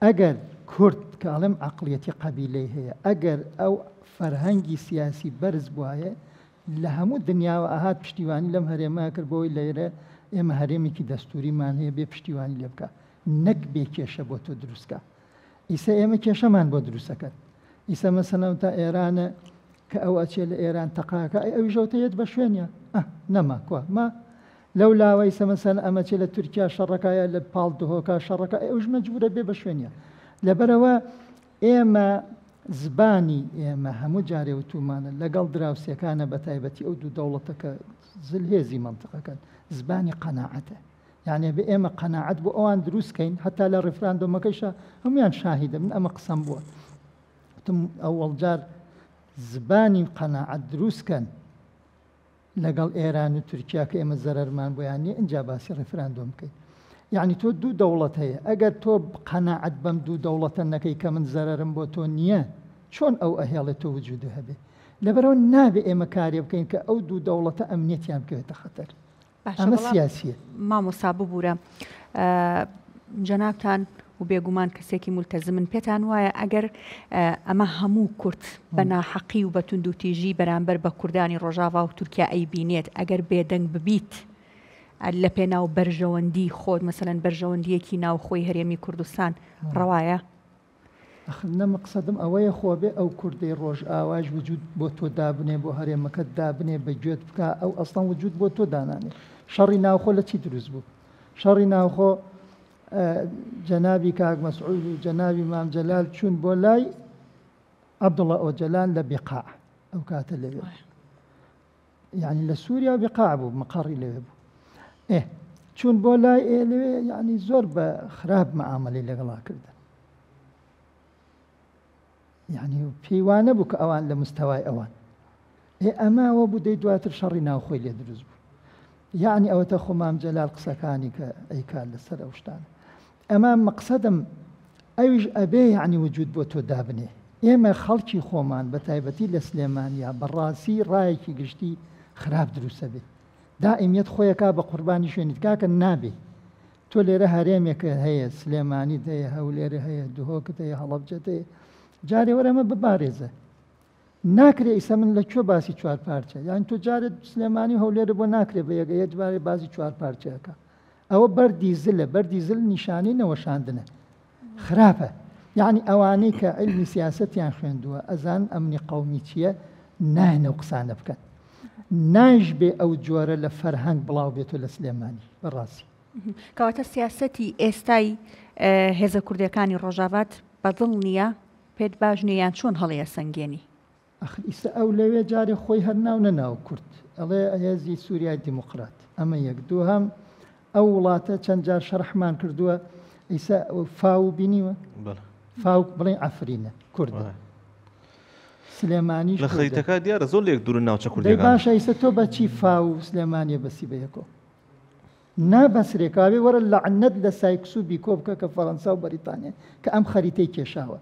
ئەگەر کورد کە ئەڵێم عەقڵیەتی قەبیلەی هەیە، ئەگەر ئەو فەرهەنگی سیاسی بەرز بوایە لە هەموو دنیاوە ئەهات پشتیوانی لەم هەرێمە ئەکرد بۆی لێرە ئێمە هەرێمێکی دەستوریمان هەیە بێ پشتیوانی لێ بکا نەک بێ کێشە بۆ تۆ دروست کا ئیسە ئێمە کێشەمان بۆ دروستەکەن ئیسە مەسەلەن تا ئێرانە کە ئەو ئەچێ لە ئێران تەقاکە ئەی ئەویش ئەوتە یەت بە شوێنیا ئەه نەما کوا ما لەو لاوە ئیسە مەسەلەن ئەمە چێ لە تورکیا شەڕەکە یا لە پاڵ دهۆکا شەڕەکە ئەی ئەویش مەجبورە بێ بە شوێنیا لەبەرئەوە ئێمە زبانی ئێمە هەموو جارێ وتومانە لەگەڵ دراوسێکانە بە تایبەتی ئەو دوو دەوڵەتە کە زلهێزی مەنتقەکەن زبانی قەناعەتە یعنی بێ ئێمە قەناعەت بۆ ئەوان دروست کەین هەتا لە ڕیفراندۆمەکەیشا هەمویان شاهیدە من ئەمە قسەم بووە وتم ئەوەڵ جار زبانی قەناعەت دروست کەن لەگەڵ ئێران و تورکیا کە ئێمە زەرەرمان بۆیان نیە ئینجا باسی ڕیفراندۆم بکەین یعنی تۆ دوو دەوڵەت هەیە ئەگەر تۆ قەناعەت بەم دوو دەوڵەتە نەکەی کە من زەرەرم بۆ تۆ نییە چۆن ئەو ئەهێڵێ تۆ وجودە هەبێ لەبەرەوە نابێ ئێمە کارێ بکەین کە ئەو دوو دەوڵەتە ئەمنیەتیان بکەوێتە خەتەر
باشە
ئەمە
بەڵام
سیاسیە.
مامۆستا ببورە جەنابتان و بێگومان کەسێکی مولتەزمن پێتان وایە ئەگەر ئەمە هەموو کورد بە ناحەقی و بە توندوتیژی بەرامبەر بە کوردانی ڕۆژاڤا و تورکیا ئەیبینێت ئەگەر بێدەنگ ببیت لە پێناو بەرژەوەندی خۆت مەسەلەن بەرژەوەندیەکی ناوخۆی هەرێمی کوردستان ڕەوایە؟
ئەخر نە مەقسەدم ئەوەیە خۆ بێ ئەو کوردەی ڕۆژئاوایش وجود بۆ تۆ دابنێ بۆ هەرێمەکەت دابنێ بە گوێت بکا ئەو ئەسڵەن وجود بۆ تۆ دانانێ شەڕی ناوخۆ لە چی دروست بوو شەڕی ناوخۆ جەنابی کاک مەسعود و جەنابی مام جەلال چوون بۆ لای عەبدوڵا ئۆجەلان لە بیقاع ئەو کاتە لەوێ یعنی لە سووریا بیقاع بوو مقەڕی لەوێ بوو ئێ چوون بۆ لای ئێ لەوێ یعنی زۆر بە خراپ مەعامەلەی لەگەڵا کردن یعنی پێی وا نەبوو کە ئەوان لە مستەوای ئەوان ئێ ئەمە ئەوە بوو دەی دواتر شەڕی ناوخۆی لێ دروست بوو یعنی ئەوەتە خۆ مام جەلال قسەکانی کە ئەیکات لەسەر ئەو شتانە ئەمە مەقسەدم ئەویش ئەبێ یعنی وجود بۆ تۆ دابنێ ئێمە خەڵکی خۆمان بە تایبەتی لە سلێمانیا بەڕاستی ڕایەکی گشتی خراپ دروستە بێ دائیمیەت خۆیەکا بە قوربانی شوێنیت کاکە نابێ تۆ لێرە هەرێمێکە هەیە سلێمانیت هەیە هەولێر هەیە دهۆکت هەیە هەڵەبجەت هەیە جارێ وەرە ئەمە بپارێزە ناکرێ ئیسە من لە کوێ باسی چوار پارچە یان تۆ جارێت سلێمانی و هەولێر بۆ ناکرێ بە یەکە یەک جارێ باسی چوار پارچەکە ئەوە بەردی زلە بەردی زل نیشانەی نەوەشاندنە خراپە یعنی ئەوانەی کە علمی سیاستیان خوێندووە ئەزان ئەمنی قومی چییە نایەن ئەو قسانە بکەن نایش بێ ئەو جۆرە لە فەرهەنگ بڵاو بێتەوە لە سلێمانی بەڕاستی.
کەواتە سیاسەتی ئێستای هێزە کوردیەکانی ڕۆژاڤات بەدڵ نییە؟ پێت باش نییە یان چۆن هەڵیئەسەنگێنی؟
ئەخر ئیسە ئەو لەوێ جارێ خۆی هەر ناو نەناوە کورد ئەڵێ هێزی سوریای دیموقرات ئەمە یەک دووهەم ئەو وڵاتە چەند جار شەرحمان کردووە ئیسە فاو بینیوە فاو بڵێن عەفرینە کوردە سلێمانیش
لە خەریتەکە دیارە زۆر لێک دوورن ناوچە کوردیەکان.
باشە ئیسە تۆ بە چی فاو و سلێمانیە بەسی بە یەکۆ نابەسرێ کاوێ وەرە لەعنەت لە سایکس و بیکۆ بکە کە فەرەنسا و بەریتانیا کە ئەم خەریتەی کێشاوە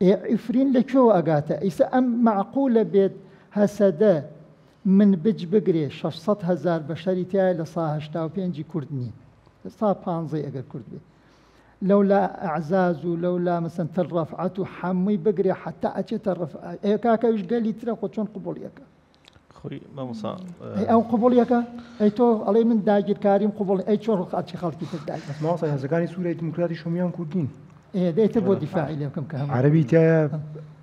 ئێ عیفرین لە کوێوە ئەگاتە ئیسە ئەم مەعقولە بێت هەسەدە منبج بگرێ 600 هەزار بەشەری تایە لە سا 85 کورد نییە لە سا پانزەی ئەگەر کورد بێ لەولا ئەعزاز و لەولا مەسەن تل ڕەفعەت و حەمووی بگرێ حتا ئەچێتە ڕف ئێ کاکە ئەویش گەلی ترە خۆ چۆن قبوڵیەکە
خۆی مامۆستا
ئەی ئەو قبوڵیەکە ئەی تۆ ئەڵێ من داگیرکاریم قبوڵ ئەی چۆن ڕقاچی خەڵکی تر داگیر
بەس مامۆستا هێزەکانی سوریای دیموکراتیش هەموویان کوردین.
ئێ دەی تر بۆ دیفاعی لێ بکەم کە هەموو
عەرەبی تیایە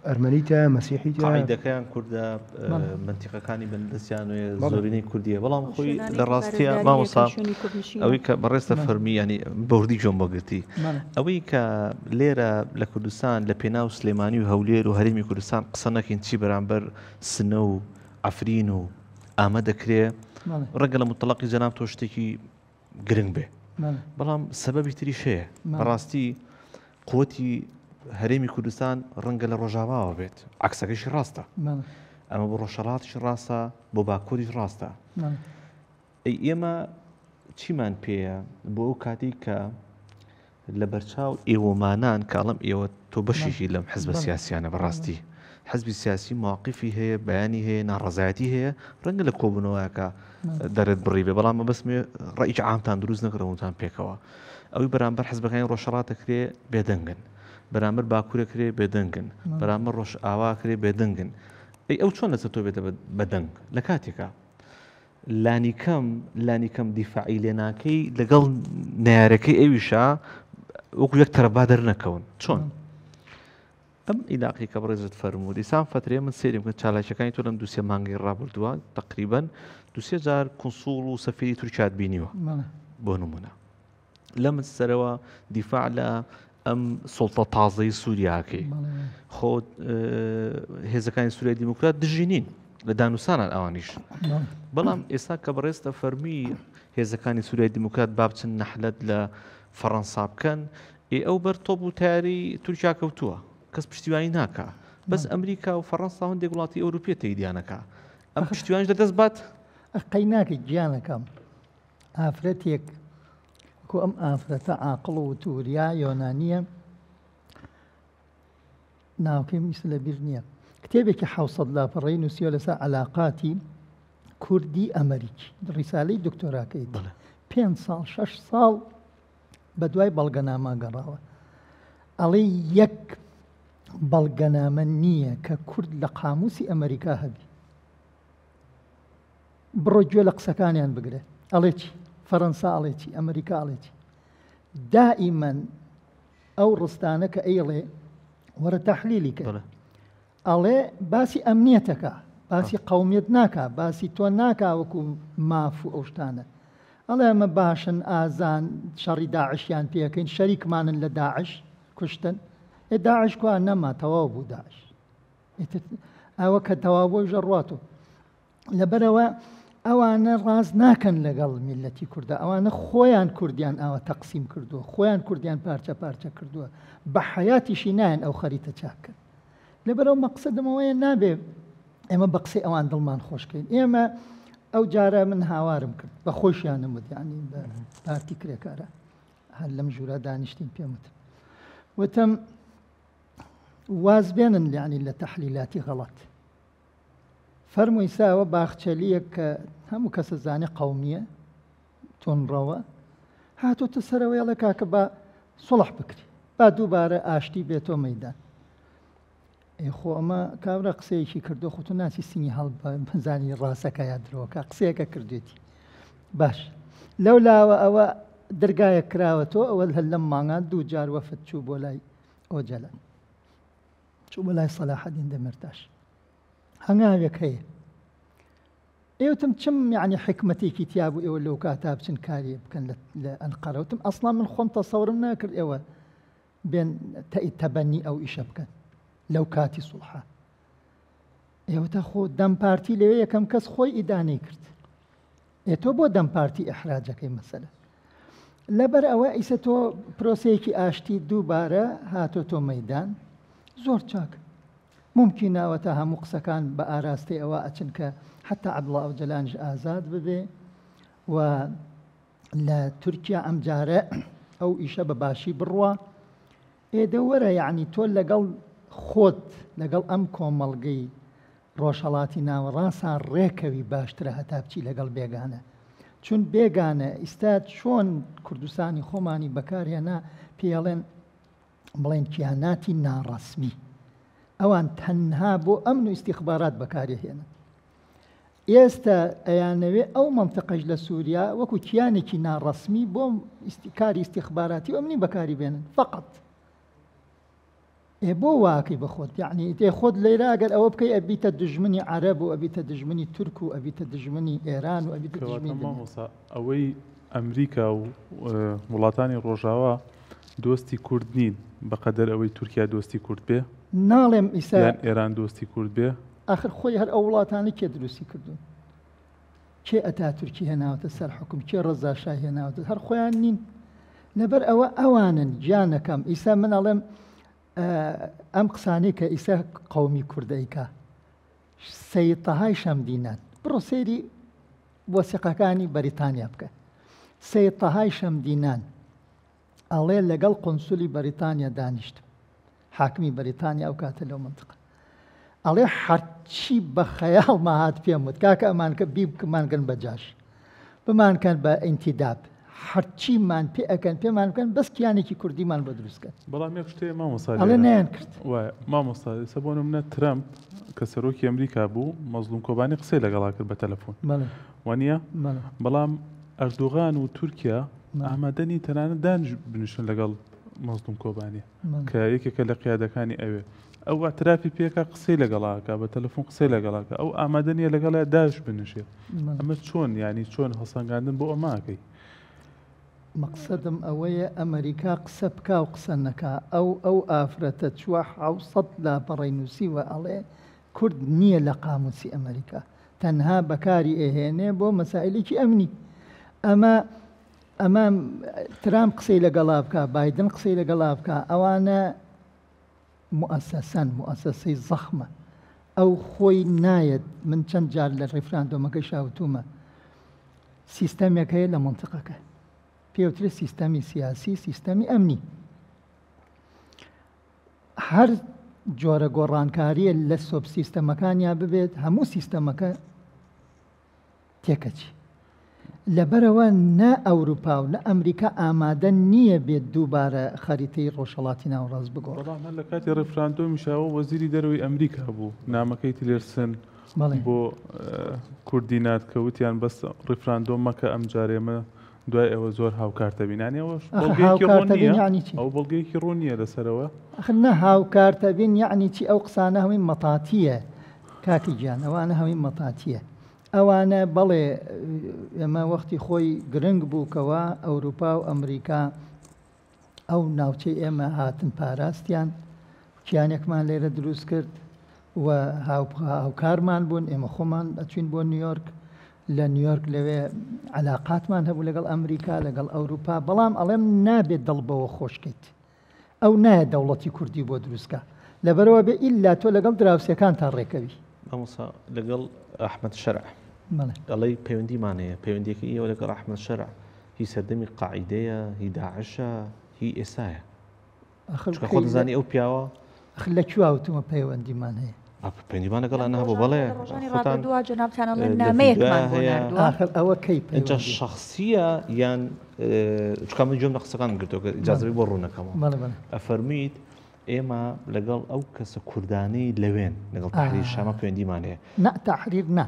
ئەرمەنی تیایە مەسیحی تیایە.
قاعیدەکەیان کوردە مەنتیقەکانی بندەستیان وێ زۆرینەی کوردیە بەڵام خۆی لە ڕاستیە مامۆستا ئەوەی کە بەڕێزتە فەرمی ینی بەوردی گوێم بۆ گرتی ئەوەی کە لێرە لە کوردستان لە پێناو سلێمانی و هەولێر و هەرێمی کوردستان قسە نەکەین چی بەرامبەر سنە و عەفرین و ئامە دەکرێ ڕەنگە لە متەڵقی جەناب تۆ شتێکی گرنگ بێ بەڵام سەبەبی تریش هەیە بەڕاستی قوتی هەرێمی کوردستان ڕەنگە لە ڕۆژاواوە بێت عکسەکەشی ڕاستە ئەمە بۆ ڕۆژهەڵاتیش ڕاستە بۆ باکووریش ڕاستە ئەی ئێمە چیمان پێیە بۆ ئەو کاتی کە لە بەرچاو ئێوەمانان کە ئەڵێم ئێوە تۆ بەشێکی لەم حزبە سیاسیانە بەڕاستی حزبی سیاسی مواقفی هەیە بەیانی هەیە ناڕەزایەتی هەیە ڕەنگە لە کۆبوونەوەکە دەرت بڕی بێ بەڵام مەبەستمێ ڕێکی عامتان دروست نەکردەوەتان پێکەوە ئەوی بەرامبەر حزبەکانی ڕۆژهەڵات دەکرێ بێدەنگن بەرامبەر باکوورە کرێ بێدەنگن بەرامبەر ڕۆژ ئاوا کرێ بێدەنگن ئەی ئەو چۆن لەسەر تۆ بێتە بەدەنگ لە کاتێکا لانیکەم لانیکەم دیفاعی لێ ناکەی لەگەڵ نەیارەکەی ئەویشا وەکو یەک تەرەف با دەرنەکەون چۆن ئەم ئیلاقی کە بەڕێزت فەرموو دیسان فترەیە من سەیرم کرد چالاکیەکانی تۆ لەم دوسێ مانگی ڕابردووە تقریبا دوسێ جار کنسوڵ و سەفیری تورکیات بینیوە بۆ نمونە لەم سەرەوە دیفاع لە ئەم سوڵتە تازەی سووریاکەی خۆ هێزەکانی سووریای دیموکرات دژی نین لە دانوسانان ئەوانیش بەڵام ئێستا کە بەڕێزتە فەرمی هێزەکانی سووریای دیموکرات با بچن نەحلەت لە فەڕەنسا بکەن ئێ ئەو بەر تۆپ و تاری تورکیا کەوتووە کەس پشتیوانی ناکا بەس ئەمریکا و فەڕەنسا هەندێک وڵاتی ئەوروپیە تەیدیانەکە ئەم پشتیوانیش لە دەست بات
قەی ناکەی گیانەکەم ئافرەتێک وەکو ئەم ئافرەتە عاقڵ و توریا یۆنانیە ناوکەی میسە لە بیر نییە کتێبێکی حوسەد لاپەڕەی نووسیوە لەسەر علااقاتی کوردی ئەمریکی ڕیسالەی دکتۆراکەی پێ ساڵ شش ساڵ بە دوای بەڵگەنامە گەڕاوە ئەڵێ یەک بەڵگەنامە نییە کە کورد لە قاموسی ئەمریکا هەبی بڕۆ گوێ لە قسەکانیان بگرە ئەڵێ چی فەرەنسا ئەڵێ چی ئەمریکا ئەڵێ چی دائیمەن ئەو ڕستانە کە ئەیڵێ وەرە تەحلیلی کە ئەڵێ باسی ئەمنیەتەکە باسی قومیت ناکا باسی تۆ ناکا وەکو ماف و ئەو شتانە ئەڵێ ئەمە باشن ئازان شەڕی داعشیان پێەکەین شەریکمانن لە داعش کوشتن ئێ داعش کوا نەما تەواو بوو داعش ئیتر ئەوە کە تەواو بۆی ژەڕواتۆ لەبەرەوە ئەوانە ڕاست ناکەن لەگەڵ میلەتی کووردا ئەوانە خۆیان کوردیان ئاوە تەقسیم کردووە خۆیان کوردیان پارچە پارچە کردووە بە حیاتیشی نایەن ئەو خەریتە چاککەن لەبەرەوە مەقسەدمەوەیە نابێ ئێمە بە قسەی ئەوان دڵمان خۆشکەین ئێمە ئەو جارە من هاوارم کرد بە خۆشیانم وت یعنی بە پارتی کرێکارە هەر لەم ژوورە دانیشتین پێم وتم وتم واز بێنن یعنی لە تەحلیلاتی غەڵەت فەرمووی ساوە باخچەلیەک کە هەموو کەسە زانێ قومیە تونڕەوە هاتۆتە سەرەوەی ئەڵێ کاکە با سڵح بکری با دووبارە ئاشتی بێتۆ مەدان ئێ خۆ ئەمە کابرا قسەیەکی کردو خۆ تۆ ناچی سینگی هەڵ بزانی ڕاستەکە یا درۆکە قسەیەکە کردوێتی باش لەو لاوە ئەوە دەرگایەک کراوە تۆ ئەوە هەر لەم مانگان دوو جار وەفد چوو بۆ لای ئۆجەلان چوو بۆ لای سەلاحەدین دەمێرتاش هەنگاوێک هەیە ئێوتم چم یعنی حکمەتێکی تیا بوو ئێوە لەو کاتا بچن کاری بکەن لە ئەنقەرەوتم ئەسڵا من خۆم تەسەورم ناکرد ئێوە بێن تەبەنی ئەو ئیشە بکەن لەو کاتی سوڵحە. ئێوە تا خۆ دەم پارتی لەوێ یەکەم کەس خۆی ئیدانەی کرد. ئێ تۆ بۆ دەم پارتی ئیحراجەکەی مەسەلە. لەبەر ئەوە ئیسە تۆ پرۆسەیەکی ئاشتی دووبارە هاتۆ تۆ مەدان زۆر چاک. ممکنە ئەوە تا هەموو قسەکان بە ئاراستەی ئەوە ئەچن کە حتا عەبدوڵا ئۆجەلانیش ئازاد ببێ و لە تورکیا ئەمجارە ئەو ئیشە بە باشی بڕوا ئێ دە وەرە یەعنی تۆ لەگەڵ خۆت لەگەڵ ئەم کۆمەڵگەی ڕۆژهەڵاتی ناوەڕاسا ڕێکەوی باشترە هەتا بچی لەگەڵ بێگانە چون بێگانە ئیستا چۆن کوردستانی خۆمانی بەکارهێنا پێڵێن بڵێن کیاناتی ناڕەسمی ئەوان تەنها بۆ ئەمن و ئیستیخبارات بەکارێهێنن ئێستە ئەیانەوێ ئەو مەنتقەش لە سووریا وەکو کیانێکی ناڕەسمی بۆ کاری ئیستیخباراتی و ئەمنی بەکاری بێنن فقط. ئێ بۆ واکەی بە خۆت یعنی ئێ خۆت لێرە ئەگەر ئەوە بکەی ئەبیتە دژمنی عەرەب و ئەبیتە دژمنی تورک و ئەبیتە دژمنی ئێران و ئەبیتە دژمنی
کەواتە مامۆستا ئەوەی ئەمریکا و وڵاتانی ڕۆژاوا دۆستی کورد نین بەقەدەر ئەوەی تورکیا دۆستی کورد بێ؟
ناڵێم ئیسا
یان ئێران دۆستی کورد بێ؟
ئاخر خۆی هەر ئەو وڵاتانەی کێ دروستی کردوون؟ کێ ئەتاتورکی هێناوەتە سەر حوکم؟ کێ ڕەزا شای هێناوەتە؟ هەر خۆیان نین. لەبەر ئەوە ئەوانن گیانەکەم. ئیسا من ئەڵێم ئەم قسانەی کە ئیسا قەومی کورد ئەیکا سەید تەهای شەمدینان بڕۆ سەیری وەسیقەکانی بەریتانیا بکە سەید تەهای شەمدینان ئەڵێ لەگەڵ قونسولی بەریتانیا دانیشتم حاکمی بەریتانیا ئەو کاتە لەو منتقە ئەڵێ هەرچی بە خەیاڵما هات پێم وت کاکە ئەمانکە بیبکمانکەن بە جاش بمانکەن بە ئینتیداب هەرچیمان پێ ئەکەن پێمان بکەن بەس کیانێکی کوردیمان بۆ دروستکەن
بەڵام یەک شتێ مامۆستا
ئەڵێ نەیان کرد
وایە مامۆستا ئێستا بۆ نمونە ترەمپ کە سەرۆکی ئەمریکا بوو مەزلوم کۆبانی قسەی لەگەڵا کرد بە تەلەفۆن وانە بەڵام ئەردۆغان و تورکیا ئامادە نین تەنانەت دانیش بنیشن لەگەڵ مەزلوم کۆبانی کە یەکێکە لە قیادەکانی ئەوێ ئەو ئەترافی پێکا قسەی لەگەڵاکە بە تەلەفۆن قسەی لەگەڵاکە ئەو ئامادە نییە لەگەڵ داش بنیشێ ئەمە چۆن ینی چۆن هەڵسەنگاندن بۆ ئەماکەی
مەقسەدم ئەوەیە ئەمەریکا قسە بکا و قسە نەکا ئەو ئەو ئافرەتە چووە 700 لاپەڕەی نووسیوە ئەڵێ کورد نییە لە قاموسی ئەمەریکا تەنها بەکاری ئەهێنێ بۆ مەسائلێکی ئەمنی ئەمە ئەمە ترامپ قسەی لەگەڵا بکا بایدن قسەی لەگەڵا بکا ئەوانە موئەسەسەن موئەسەسەی زەخمە ئەو خۆی نایەت من چەند جار لە ڕیفراندۆمەکەی شاوتومە سیستەمێک هەیە لە منتقەکە پێوترێ سیستەمی سیاسی سیستەمی ئەمنی هەر جۆرە گۆڕانکاریە لە سۆب سیستەمەکانیا ببێت هەموو سیستەمەکە تێکەچی. لەبەرئەوە نە ئەوروپا و نە ئەمریکا ئامادە نییە بێت دووبارە خەریتەی ڕۆژهەڵاتی ناوەڕاست بگۆڕێت.
بەڵام هەر لە کاتی ڕیفراندۆمیشا ئەوە وەزیری دەرەوەی ئەمریکا بوو نامەکەی تیلێرسن بۆ کوردی نارد کە وتیان بەس ڕیفراندۆم مەکە ئەمجارە ئێمە دوای ئەوە زۆر هاوکارتە بین یانی ئەوەش بەڵگەیەکی ڕوون نییە ئەو بەڵگەیەکی ڕوون نییە لەسەرەوە.
ئەخر نە هاوکارتە بین یەعنی چی ئەو قسانە هەمووی مەتاتییە کاکی گیان ئەوانە هەمووی مەتاتییە ئەوانە بەڵێ ئێمە وەختی خۆی گرنگ بوو کەوا ئەوروپا و ئەمریکا ئەو ناوچەی ئێمە هاتن پاراستیان، کیانێکمان لێرە دروست کرد و هاوکارمان بوون، ئێمە خۆمان ئەچوین بۆ نیویۆرک، لە نیویۆرک لەوێ عەلاقاتمان هەبوو لەگەڵ ئەمریکا، لەگەڵ ئەوروپا، بەڵام ئەڵێم نابێت دڵ بەوە خۆش کەیت. ئەو نایەت دەوڵەتی کوردی بۆ دروست کا. لەبەرئەوە بێ ئیلا تۆ لەگەڵ دراوسێکانتا ڕێکەوی.
مامۆستا لەگەڵ ئەحمەد شەرع ئەڵێی پەیوەندیمان هەیە، پەیوەندیەکەی ئێوە لەگەڵ ئەحمەد شەرع هی سەردەمی قاعیدەیە، هی داعشە، هی ئێستایە. چونکە خۆت دەزانی ئەو پیاوە.
ئەخر لە کوێ وتومە پەیوەندیمان هەیە؟
پەیوەندیمان لەگەڵ نەبوو بەڵێ.
ڕۆژانی ڕابردووە جەنابتان ئەڵێن نامەیەکمان بۆ ناردووە.
ئاخر ئەوە کەی
پەیوەندی؟ ئینجا شەخسییە یان چونکە من گوێم لە قسەکانت گرتووە کە ئیجازە بی بۆ ڕوون نەکەمەوە. ئەفەرموویت ئێمە لەگەڵ ئەو کەسە کوردانەی لەوێن لەگەڵ تەحریر شامە پەیوەندیمان هەیە.
نا تەحریر نا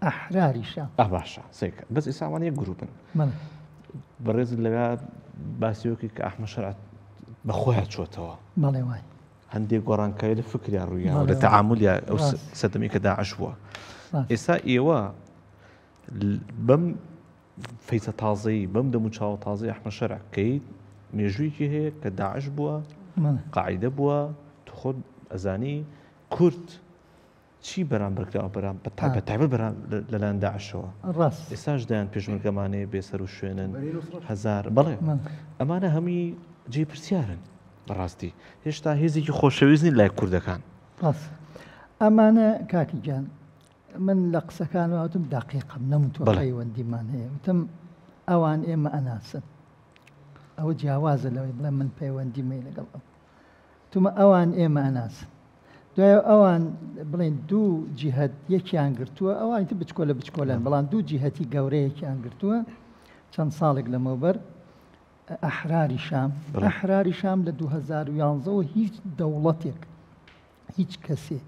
ئەحراری شام.
ئا باشە سەیرکە بەس ئێستا ئەوانە یەک گروپن. بەڕێزت لەوێ باسی ئەوە کرد کە ئەحمەد شەرع بە خۆیان چۆتەوە.
بەڵێ وای.
هەندێک گۆڕانکاری لە فکریا ڕوویاوە لە تەعامولیا ئەو سەردەمی کە داعش بووە. ئێستا ئێوە بەم فەیسە تازەی بەم دەم و چاوە تازەی ئەحمەد شەرع کەی مێژوویەکی هەیە کە داعش بووە قاعیدە بووە تو خۆت ئەزانی کورد چی بەرامبەر کراوە بەرام بە تایبەت تایبەت بەرام لەلایەن داعشەوە
ڕاست
ئێستاش دەیان پێشمەرگەمانەیە بێسەر و شوێنن هەزار بەڵێ ئەمانە هەمووی جێی پرسیارن بەڕاستی هێشتا هێزێکی خۆشەویست نین لای کوردەکان
ڕاست ئەمانە کاکی گیان من لە قسەکانم وتم دەقیقم نەموتوە پەیوەندیمان هەیە وتم ئەوان ئێمە ئەناسن ئەوە جیاوازە لەوەی بڵێ من پەیوەندیم هەیە لەگەڵ ئەو تومە ئەوان ئێمە ئەناسن دوای ئەوان بڵێن دوو جیهت یەکیان گرتووە ئەوانی تر بچکۆلە بچکۆلەن بەڵام دوو جیهەتی گەورەیەکیان گرتووە چەند ساڵێک لەمەوبەر ئەحراری شام ئەحراری شام لە 2011ەوە هیچ دەوڵەتێک هیچ کەسێ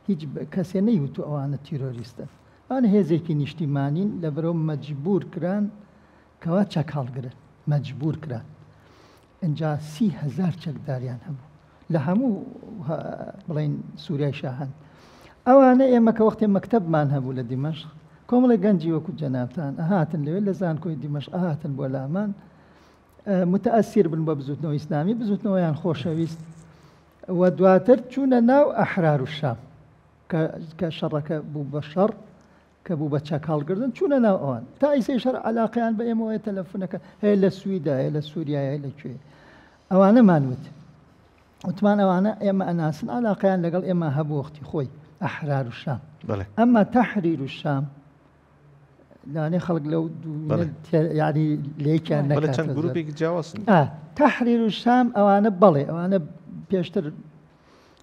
هیچ کەسێ نەیوتوو ئەوانە تیرۆریستن ئەوانە هێزێکی نیشتیمانین لەبەرەوە مەجبور کران کەوا چەک هەڵگرن مەجبور کران ئینجا 30هزار چەکداریان هەبوو لە هەموو بڵین سووریای شاهن ئەوانە ئێمە کە وەختێ مەکتەبمان هەبوو لە دیمەشق کۆمەڵی گەنجی وەکو جەنابتان ئەهاتن لەوێ لە زانکۆی دیمەشق ئەهاتن بۆ لامان متەئەسیر بن بە بزوتنەوەی ئیسلامی بزوتنەوەیان خۆشەویست و دواتر چوونە ناو ئەحرار و شام کە شەڕەکە بوو بە شەڕ کە بوو بە چەک هەڵگردن چوونە ناو ئەوان تا ئیسەی شەر علاقیان بە ئێمەوەیە تەلەفونەکە هەیە لە سویدا هەیە لە سووریا هەیە لە کوێ ئەوانەمان وت وتمان ئەوانە ئێمە ئەناسن علاقیان لەگەڵ ئێمە هەبوو وەختی خۆی ئەحرار و شام ئەمما تەحریر و شام لەوانەیە خەڵک لەو یعنی لێکیان
نەکات چەند گروپێکی جیاوازن
تەحریر و شام ئەوانە بەڵێ ئەوانە پێشتر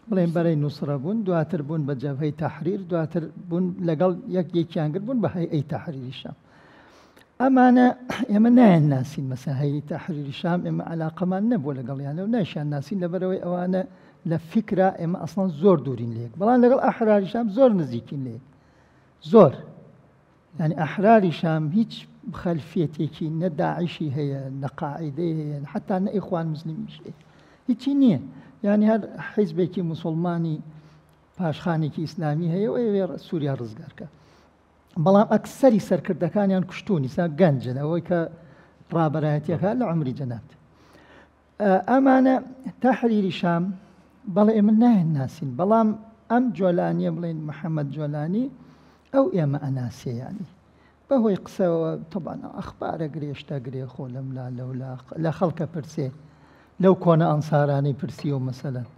بڵێن بەرەی نوسرە بوون دواتر بوون بە جەبهەی تەحریر دواتر بوون لەگەڵ یەک یەکیان گرت بوون بە هەیئەی تەحریری شام ئەمانە ئێمە نایەن ناسین مەسە هەیئەی تەحریری شام ئێمە علاقەمان نەبووە لەگەڵیانە و نایشیان ناسین لەبەرەوەی ئەوانە لە فیکرا ئێمە ئەسڵەن زۆر دوورین لێک بەڵام لەگەڵ ئەحراری شام زۆر نزیکین لێک زۆر یانی ئەحراری شام هیچ خەلفیەتێکی نە داعشی هەیە نە قاعیدەی هەیە حتا نە ئیخوان مسلمیش هەیە هیچی نییە یانی هەر حیزبێکی مسلمانی پاشخانێکی ئیسلامی هەیە و ئەوێ سووریا ڕزگارکە بەڵام ئەکسەری سەرکردەکانیان کوشتونی سا گەنجن ئەوەی کە ڕابەرایەتیەکە لە عمری جەنابت ئەمانە تەحریری شام بەڵێ ئێمە نایەن ناسین بەڵام ئەم جۆلانیە بڵێن محەممەد جۆلانی ئەو ئێمە ئەناسێ ینی بەهۆی قسەوە تۆبان ئەخبارە گرێشتە گرێ خۆ لەم لا لەولا لە خەڵکە پرسێ لەو کۆنە ئەنسارانەی پرسی و مەسەلەن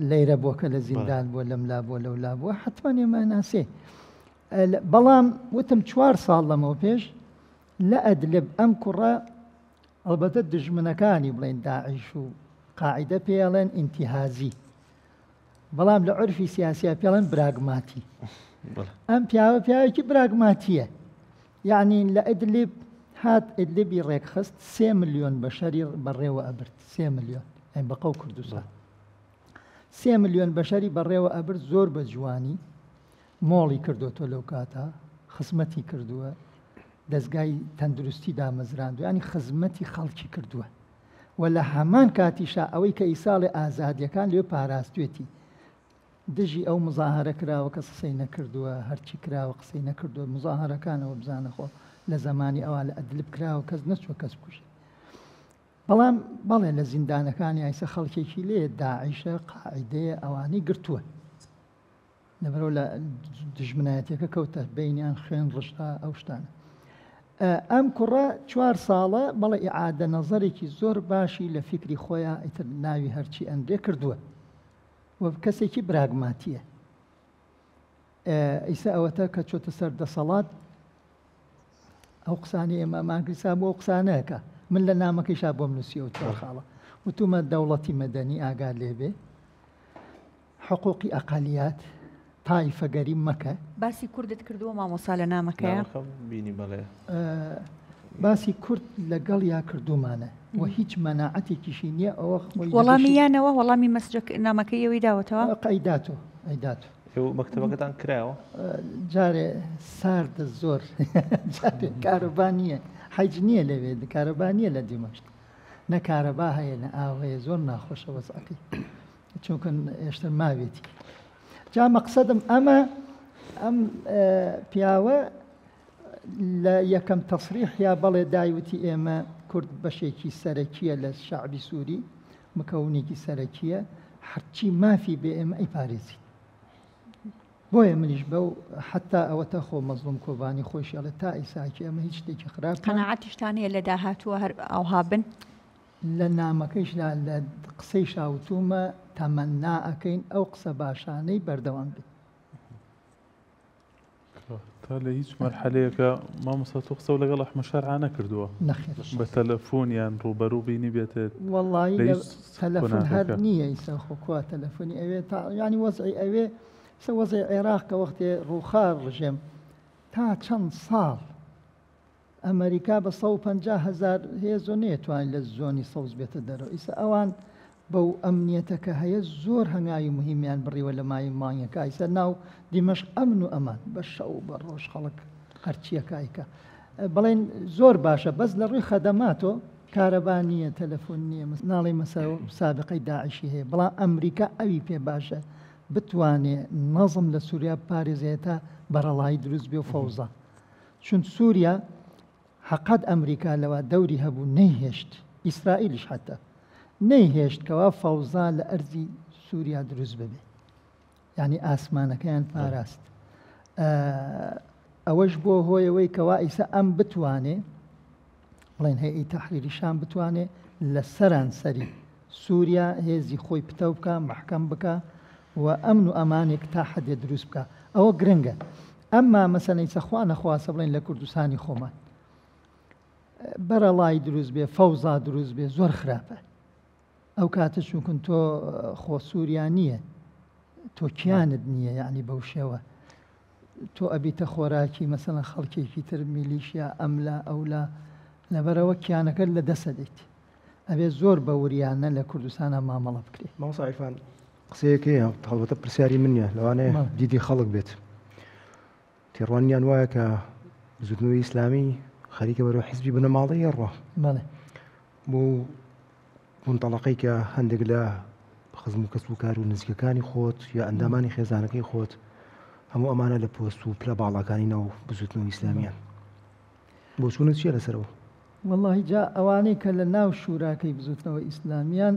لەیرە بووە کە لە زیندان بووە لەم لا بووە لەو لا بووە حتمما ئێمە ناسێ بەڵام وتم چوار ساڵ لەمەوە پێش لە ئەدلب ئەم کوڕە ئەڵبەتە دوژمنەکانی بڵێین داعش و قاعیدە پێی ئەڵێن ئینتیهازی بەڵام لە عورفی سیاسیا پێ ئەڵێن براگماتی ئەم پیاوە پیاوێکی براگماتیە یعنی لە ئەدلیب هات ئەدلیبی ڕێکخست سێ ملیۆن بەشەری بەڕێوە ئەبرد سێ ملیۆن ئەم بەقەو کوردستان سێ ملیۆن بەشەری بەڕێوە ئەبرد زۆر بە جوانی مۆڵی کردوتۆ لەو کاتە خزمەتی کردووە. دەزگای تەندروستی دامەزراندوە یانی خزمەتی خەڵکی کردووە و لە هەمان کاتیشا ئەوەی کە ئیساڵێ ئازادیەکان لێ پاراستوێتی دژی ئەو مزاهرە کراوە کەس قسەی نەکردووە هەرچی کراوە قسەی نەکردووە مزاهرەکانەوە بزانە خۆ لە زەمانی ئەوان لە ئەدلب کراوە کەس نەچوە کەس بکوژێ بەڵام بەڵێ لە زیندانەکانی ئایسە خەڵکێکی لێ داعشە قاعدەیە ئەوانەی گرتووە لەبەرئەوە لە دوژمنایەتیەکە کەوتە بەینیان خوێن ڕژا ئەو شتانە. ئەم کوڕە چوار ساڵە بەڵێ ئیعادە نەزەرێکی زۆر باشی لە فیکری خۆیا ئیتر ناوی هەرچی ئەنرێ کردووە و کەسێکی براگماتیە. ئیسە ئەوەتە کە چۆتە سەر دەسەڵات ئەو قسانەی ئێمە ئەمان کرد سا بۆ ئەو قسانەکە من لە نامەکەیشا بۆم نووسیەوە چوار خاڵە وتومە دەوڵەتی مەدەنی ئاگات لێ بێ حقوقی ئەقەلیات تایفەگەری مەکە.
باسی کوردت کردووە مامۆستا لە نامەکەیا؟
نامەکەم بینی بەڵێ.
باسی کورد لەگەڵیا کردوومانە و هیچ مەناعەتێکیشی نییە ئەوە خۆی
وەڵامی یانەوە وەڵامی مەسجەک نامەکەی ئەوی داوەتەوە؟
ئەیداتۆ ئەیداتۆ.
ئێوە مەکتەبەکەتان کرایەوە؟
جارێ ساردە زۆر جارێ کارەبا نییە حەج نییە لەوێ کارەبا نییە لە دیمەشق نە کارەبا هەیە نە ئاو هەیە زۆر ناخۆشە وەزعەکەی. چونکە ئێشتر ماوێتی جا مەقسەدم ئەمە ئەم پیاوە لە یەکەم تەسریح یا بەڵێ دایوتی ئێمە کورد بەشێکی سەرەکیە لە شعبی سووری مکەونێکی سەرەکیە هەرچی مافی بێ ئێمە ئەیپارێزین بۆیە منیش بەو حتا ئەوەتە خۆ مەزڵوم کۆبانی خۆشی ئەڵێ تا ئیساکی ئەمە هیچ شتێکی خراپ
قەناعەتیشتان هەیە لە داهاتووە هەر ئاوها بن؟
لە نامەکەیشدا لە قسەیشا وتوومە تەمەنا ئەکەین ئەو قسە باشانەی بەردەوام بێ.
تا لە هیچ مەرحەلەیەکە مامۆستا تۆ قسەو لەگەڵ ئەحمە شەرعا نەکردووە؟
نەخێر.
بە تەلەفۆن یان ڕووبەروو بینیبێتت؟
وەڵایی
لە
لە
هیچ
تەلەفۆن هەر
قۆناغێکا؟
نییە ئیستا خۆ کوا تەلەفۆنی ئەوێ تا یانی وەزعی ئەوێ ئیستا وەزعی عێراق کە وەختێ ڕووخا ڕژێم تا چەند ساڵ ئەمەریکا بە 150 هەزار هێزۆ نەیەتوانی لە زۆنی سەوز بێتە دەرەوە ئیسە ئەوان بەو ئەمنیەتە کە هەیە زۆر هەنگاوی مهمیان بڕیوە لە ماوی مانگێکا ئیسە ناو دیمەشق ئەمن و ئەمان بە شەو بە ڕۆژ خەڵک هەرچیەکە ئەیکا بڵێن زۆر باشە بەس لە ڕووی خەدەماتۆ کارەبا نییە تەلەفۆن نییە ناڵێ مەسە سابقەی داعشی هەیە بەڵام ئەمریکا ئەوی پێ باشە بتوانێ نەزم لە سووریا بپارێزێت تا بەرەڵایی دروست بێ و فەوزا چون سوریا حەقەت ئەمریکا لەوە دەوری هەبوو نەیهێشت ئیسرائیلیش حەتا نەیهێشت کەوا فەوزا لە ئەرزی سوریا دروست ببێ یعنی ئاسمانەکەیان پاراست ئەوەش بۆ هۆیەوەی کەوا ئیسا ئەم بتوانێ بڵێن هەیئەی تەحریری شام بتوانێ لە سەرانسەری سووریا هێزی خۆی پتەو بکا، مەحکەم بکا و ئەمن و ئەمانێک تا حەدێ دروست بکا. ئەوە گرنگە. ئەمما مەسەلەن ئیسە خوا نەخواستە بڵێن لە کوردستانی خۆمان بەرەڵایی دروست بێ، فەوزا دروست بێ زۆر خراپە. ئەو کاتە چونکن تۆ خۆ سووریا نییە، تۆ کیانت نییە یعنی بەو شێوە. تۆ ئەبیتە خۆراکی مەسەلەن خەڵکێکی تر میلیشیا ئەملا ئەولا لەبەرئەوە کیانەکەت لە دەست ئەدەیت ئەبێ زۆر بە وریانە لە کوردستانا مامەڵە بکرێ.
مامۆستا عیرفان قسەیەک هەیە هەڵبەتە پرسیاری من نییە لەوانەیە دیدی خەڵک بێت تێڕوانیان وایە کە بزوتنەوەی ئیسلامی خەریکە بەرەو حیزبی بنەماڵەی ئەڕوا
بەڵێ
بۆ مونتەڵەقەی کە هەندێک لە خزم و کەس و کار و نزیکەکانی خۆت یا ئەندامانی خێزانەکەی خۆت هەموو ئەمانە لە پۆست و پلە باڵاکانی ناو بزوتنەوەی ئیسلامیان بۆچوونت چییە لەسەرەوە؟
وەڵاهی جا ئەوانەی کە لە ناو شوراکەی بزوتنەوەی ئیسلامیان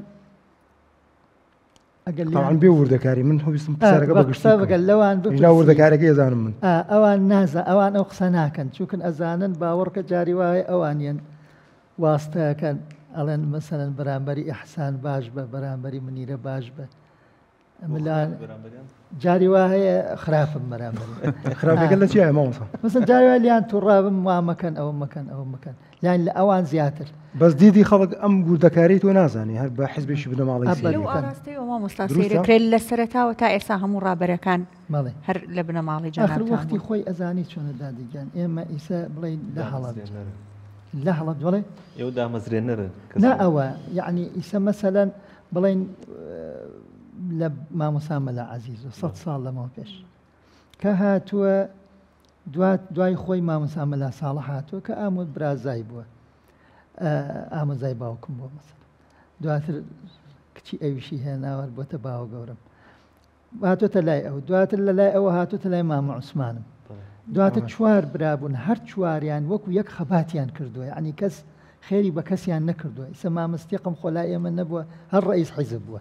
ئەگەر
تاوان بێ وردەکاری من هەویستم پرسیارەکە بە گشتی
قسە بکە لەوان
بپرسی وردەکارەکەی ئەزانم من
ئەوان نازە ئەوان ئەو قسە ناکەن چونکن ئەزانن باوەڕکە جاری وایە ئەوانیان واستەکەن ئەڵێن مەسەلەن بەرامبەری ئیحسان باش بە بەرامبەری منیرە باش بە ملان جاری وا هەیە خراپم بەرامبەر
خراپەکە لە چیایە مامۆستا
مەسەن جاری وا لیان توڕابم وا مەکەن ئەوە مەکەن ئەوە مەکەن لیان لە ئەوان زیاتر
بەس دیدی خەڵک ئەم وردەکاری تۆ نازانێ هەر بە حزبێکی بنەماڵەی
ئەبەد.
لەو
سەیری
ئاراستەیەوە مامۆستا
دروستە؟
سەیرەکرێت لە سەرەتاوە تا ئێستا هەموو ڕابەرەکان
بەڵێ
هەر لە بنەماڵەی
ئاخر
جەنابتان
وەختی
بوون.
خۆی ئەزانی چۆنە دادە گیان ئێمە ئیسە بڵێین لە هەڵەبجە
دامەزرێنەرن.
لە هەڵەبجە بڵێ
ئێوە دامەزرێنەرن کەس
نا ئەوە یەعنی ئیسە مەسەلەن بڵێین لە مامۆستا مەلا عەزیز و سەد ساڵ لەمەوە پێش کە هاتووە دوای خۆی مامۆستا مەلا ساڵح هاتووە کە ئامۆ برازای بووە ئامۆزای باوکم بووە مەسەلەن دواتر کچی ئەویشی هێناوە بۆتە باوە گەورەم هاتۆتە لای ئەو دواتر لە لای ئەوە هاتۆتە لای مامە عوسمانم دواتر چوار برابوون هەر چواریان وەکو یەک خەباتیان کردووە یعنی کەس خێری بە کەسیان نەکردووە ئیسە مامەستیقم خۆ لای ئێمە نەبووە هەر ڕئیس حیزب بووە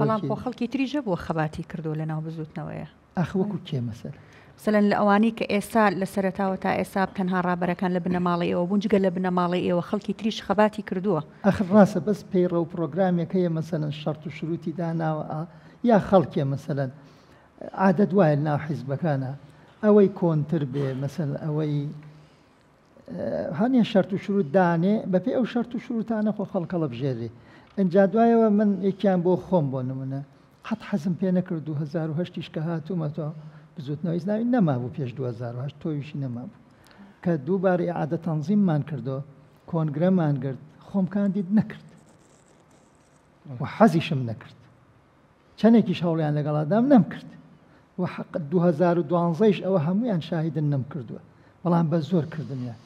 بەڵام خۆ خەڵکی تریش هەبووە خەباتی کردووە لە ناو بزوتنەوەیە.
ئاخ وەکو کێ مەسەلەن؟
مەسەلەن لە ئەوانەی کە ئێستا لە سەرەتاوە تا ئێستا تەنها ڕابەرەکان لە بنەماڵەی ئێوە بوون جگە لە بنەماڵەی ئێوە خەڵکی تریش خەباتی کردووە.
ئاخر ڕاستە بەس پەیڕەو پڕۆگرامێک هەیە مەسەلەن شەرت و شروتی داناوە ئا یا خەڵکێ مەسەلەن عادەت وایە لەناو حیزبەکانا ئەوەی کۆنتر بێ مەسەلەن ئەوەی هەنێ شەرت و شروت دانێ بەپێی ئەو شەرت و شروتانە خۆ خەڵک هەڵەبژێرێ ئینجا دوایەوە من یەکیان بۆ خۆم بۆ نمونە قەت حەزم پێ نەکرد 2008 یش کە هاتوومەتەوە بزوتنەوەی ئیسلامی نەمابوو پێش 2008 تۆویشی نەمابوو کە دووبارە ئیعادە تەنزیممان کردو کۆنگرەمان گرت خۆم کاندید نەکرد و حەزیشم نەکرد چەنێکیش هەوڵیان لەگەڵا دام نەمکرد و حەق 2012 یش ئەوە هەموویان شاهیدن نەمکردووە بەڵام بە زۆر کردمیان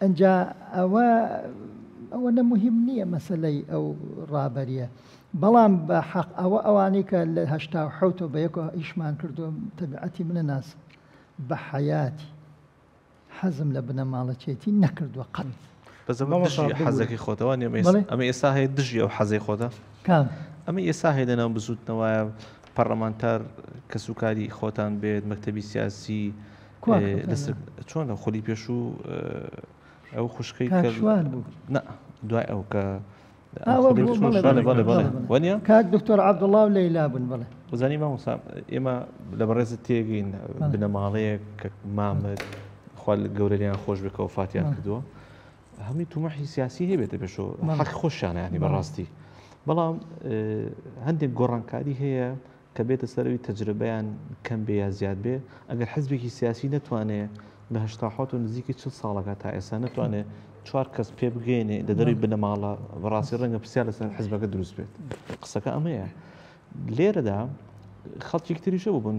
ئەجا ئەوە ئەوە نە مهم نییە مەسلەی ئەو ڕابەریە بەڵام بە حەق ئەوە ئەوانەی کە لە هەشتا و حەوتەوە بە یەکەوە ئیشمان کردووە تەبیعەتی منە ناس بە حەیاتی حەزم لە بنەماڵەچێتی نەکردووە قەت.
بەس ئەمە دژی حەزەکەی خۆتە وانیە ئەمە ئێستا هەیە دژی ئەو حەزەی خۆتە؟
کام؟
ئەمە ئێستا هەیە لەناو بزووتنەوەیە پەڕلەمانتار کەسوکاری خۆتان بێت مەکتەبی سیاسی چۆن لە خولی پێشوو ئەو خوشکەی
کە
دوای ئەو کە
کاک دکتۆر عەبدوڵا و لەیلا بوون بڵێ
وزانی مامۆستا ئێمە لە بەڕێزت تێگەین بنەماڵەیەک کە مامت خوا گەورە لێیان خۆش بێ کە وەفاتیان کردووە هەمووی تومحی سیاسی هەبێتە پێشەوە حەقی خۆشیانە ینی بەڕاستی بەڵام هەندێک گۆڕانکاری هەیە کە بێتە سەرەوی تەجربەیان کەم بێ یا زیاد بێ، ئەگەر حزبێکی سیاسی نەتوانێ لە 87 و نزیکی 40 ساڵەکە تا ئێستا نەتوانێ چوار کەس پێ بگەیەنێ لە دەروی بنەماڵە، بەڕاستی ڕەنگە پرسیار لەسەر حزبەکە دروست بێت. قسەکە ئەمەیە. لێرەدا خەڵکێکی تریش هەبوو بۆ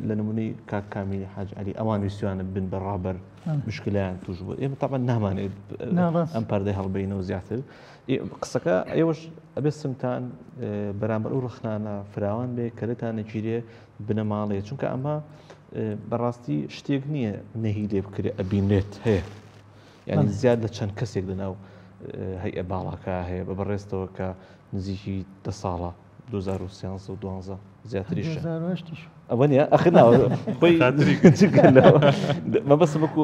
لە نمونەی کاک کامیلی حاج عەلی ئەوان ویستویانە بن بە ڕابەر مشکلیان توش بوو ئێمە تاقان نامانێت ئەم پەردەی هەڵبینەوە زیاتر قسەکە ئێوەش ئەبێ سنگتان بەرامبەر ئەو ڕەخنانە فراوان بێ کە لێتان نەگیرێ بنەماڵەیە چونکە ئەمە بەڕاستی شتێک نییە نەهی لێ بکرێ ئەبینرێت هەیە یعنی زیاد لە چەند کەسێک لەناو هەیە باڵاکە هەیە بە بەڕێزتەوە کە نزیکی دە ساڵە 2013 و 12 زیاتریش ئەوە نیە ئەخر خۆی مەبەستم وەکو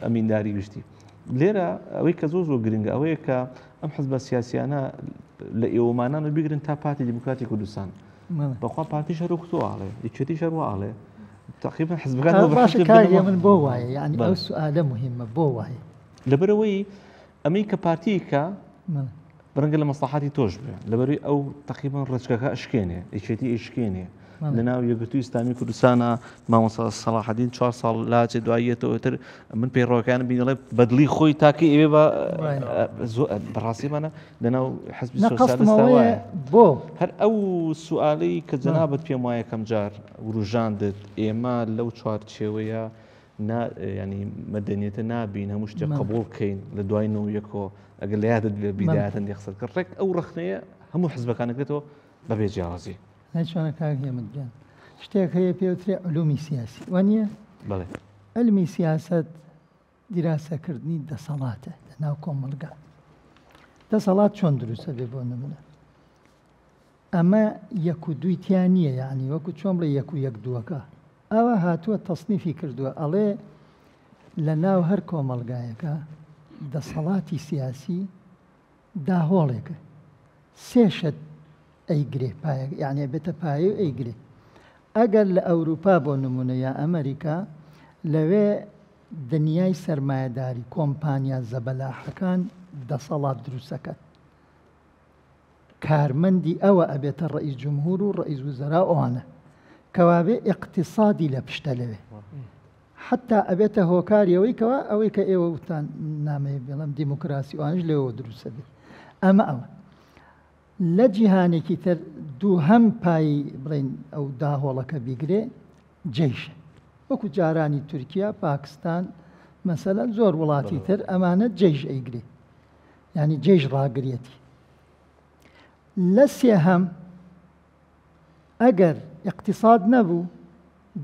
ئەمینداری گشتی لێرە ئەوەی کە زۆر زۆر گرنگە ئەوەیە کە ئەم حزبە سیاسیانە لە ئێوەمانان و بگرن تا پارتی دیموکراتی کوردستان بەخوا پارتی شەر و تۆ ئاڵێ یەکێتی شەر ئاڵێ تقریبا حزبەکان
باشە کاک من بۆ وایە یعنی ئەو سوالە مهمە بۆ وایە
لەبەرەوەی ئەمەی کە پارتی کە ڕەنگە لە مەسڵەحەتی تۆش بێ لەبەروی ئەو تەقریبەن ڕێچکەکە ئەشکێنێ یەکێتی ئەیشکێنێ لەناو یەکگرتووی ئیسلامی کوردستانە مامۆستا سەڵاحەدین چوار ساڵ لاچێ دواییەتەوە تر من پەیڕەوەکان بینڵێ بەدڵی خۆی تاکە ئێوێ بە بەڕاستیمانە لەناو حزبی سۆسیالیستە وایە
بۆ
هەر ئەو سوالەی کە جەنابت پێم وایە یەکەم جار وروژاندت ئێمە لەو چوارچێوەیە نا یانی مەدەنیەتە نابین هەموو شتێک قبوڵ کەین لە دوای نۆ یەکەوە ئەگەر لە یادت بێ بیدایەتن لێ قسەت کرد ڕێک ئەو ڕەخنەیە هەموو حزبەکانەکرێتەوە بەبێ جیاوازی.
ئەی چۆنە کاک هێمن گیان شتێک هەیە پێوترێ علومی سیاسی وانییە؟
بەڵێ.
علمی سیاسەت دیراسەکردنی دەسەڵاتە لە ناو کۆمەڵگا. دەسەڵات چۆن دروستە بێ بۆ نمونە ئەمە یەک و دووی تیا نییە یعنی وەکو چۆن بڵێ یەک و یەک دووەکە ئاوا هاتووە تەسنیفی کردووە ئەڵێ لە ناو هەر کۆمەڵگایەکە دەسەڵاتی سیاسی داهۆڵێکە سێ شت ئەیگرێ پایە یعنی ئەبێتە پایە و ئەیگرێ ئەگەر لە ئەوروپا بۆ نمونە یا ئەمریکا لەوێ دنیای سەرمایەداری کۆمپانیا زەبەلاحەکان دەسەڵات دروستەکەن کارمەندی ئەوە ئەبێتە ڕئیس جمهور و ڕئیس وزەرا ئەوانە کەوابێ ئیقتیسادی لە پشتە لەوێ حتا ئەبێتە هۆکاری ئەوەی کەوا ئەوەی کە ئێوە وتان نامەیە بڵێم دیموکراسی ئەوانش لەوە دروستە بێت ئەمە ئەوە لە جیهانێکی تر دووهەم پای بڵین ئەو داهۆڵەکە بیگرێ جەیشە وەکو جارانی تورکیا پاکستان مەسەلەن زۆر وڵاتی تر ئەمانە جەیش ئەیگرێ یعنی جەیش ڕاگرێتی لە سێهەم ئەگەر اقتصاد نەبوو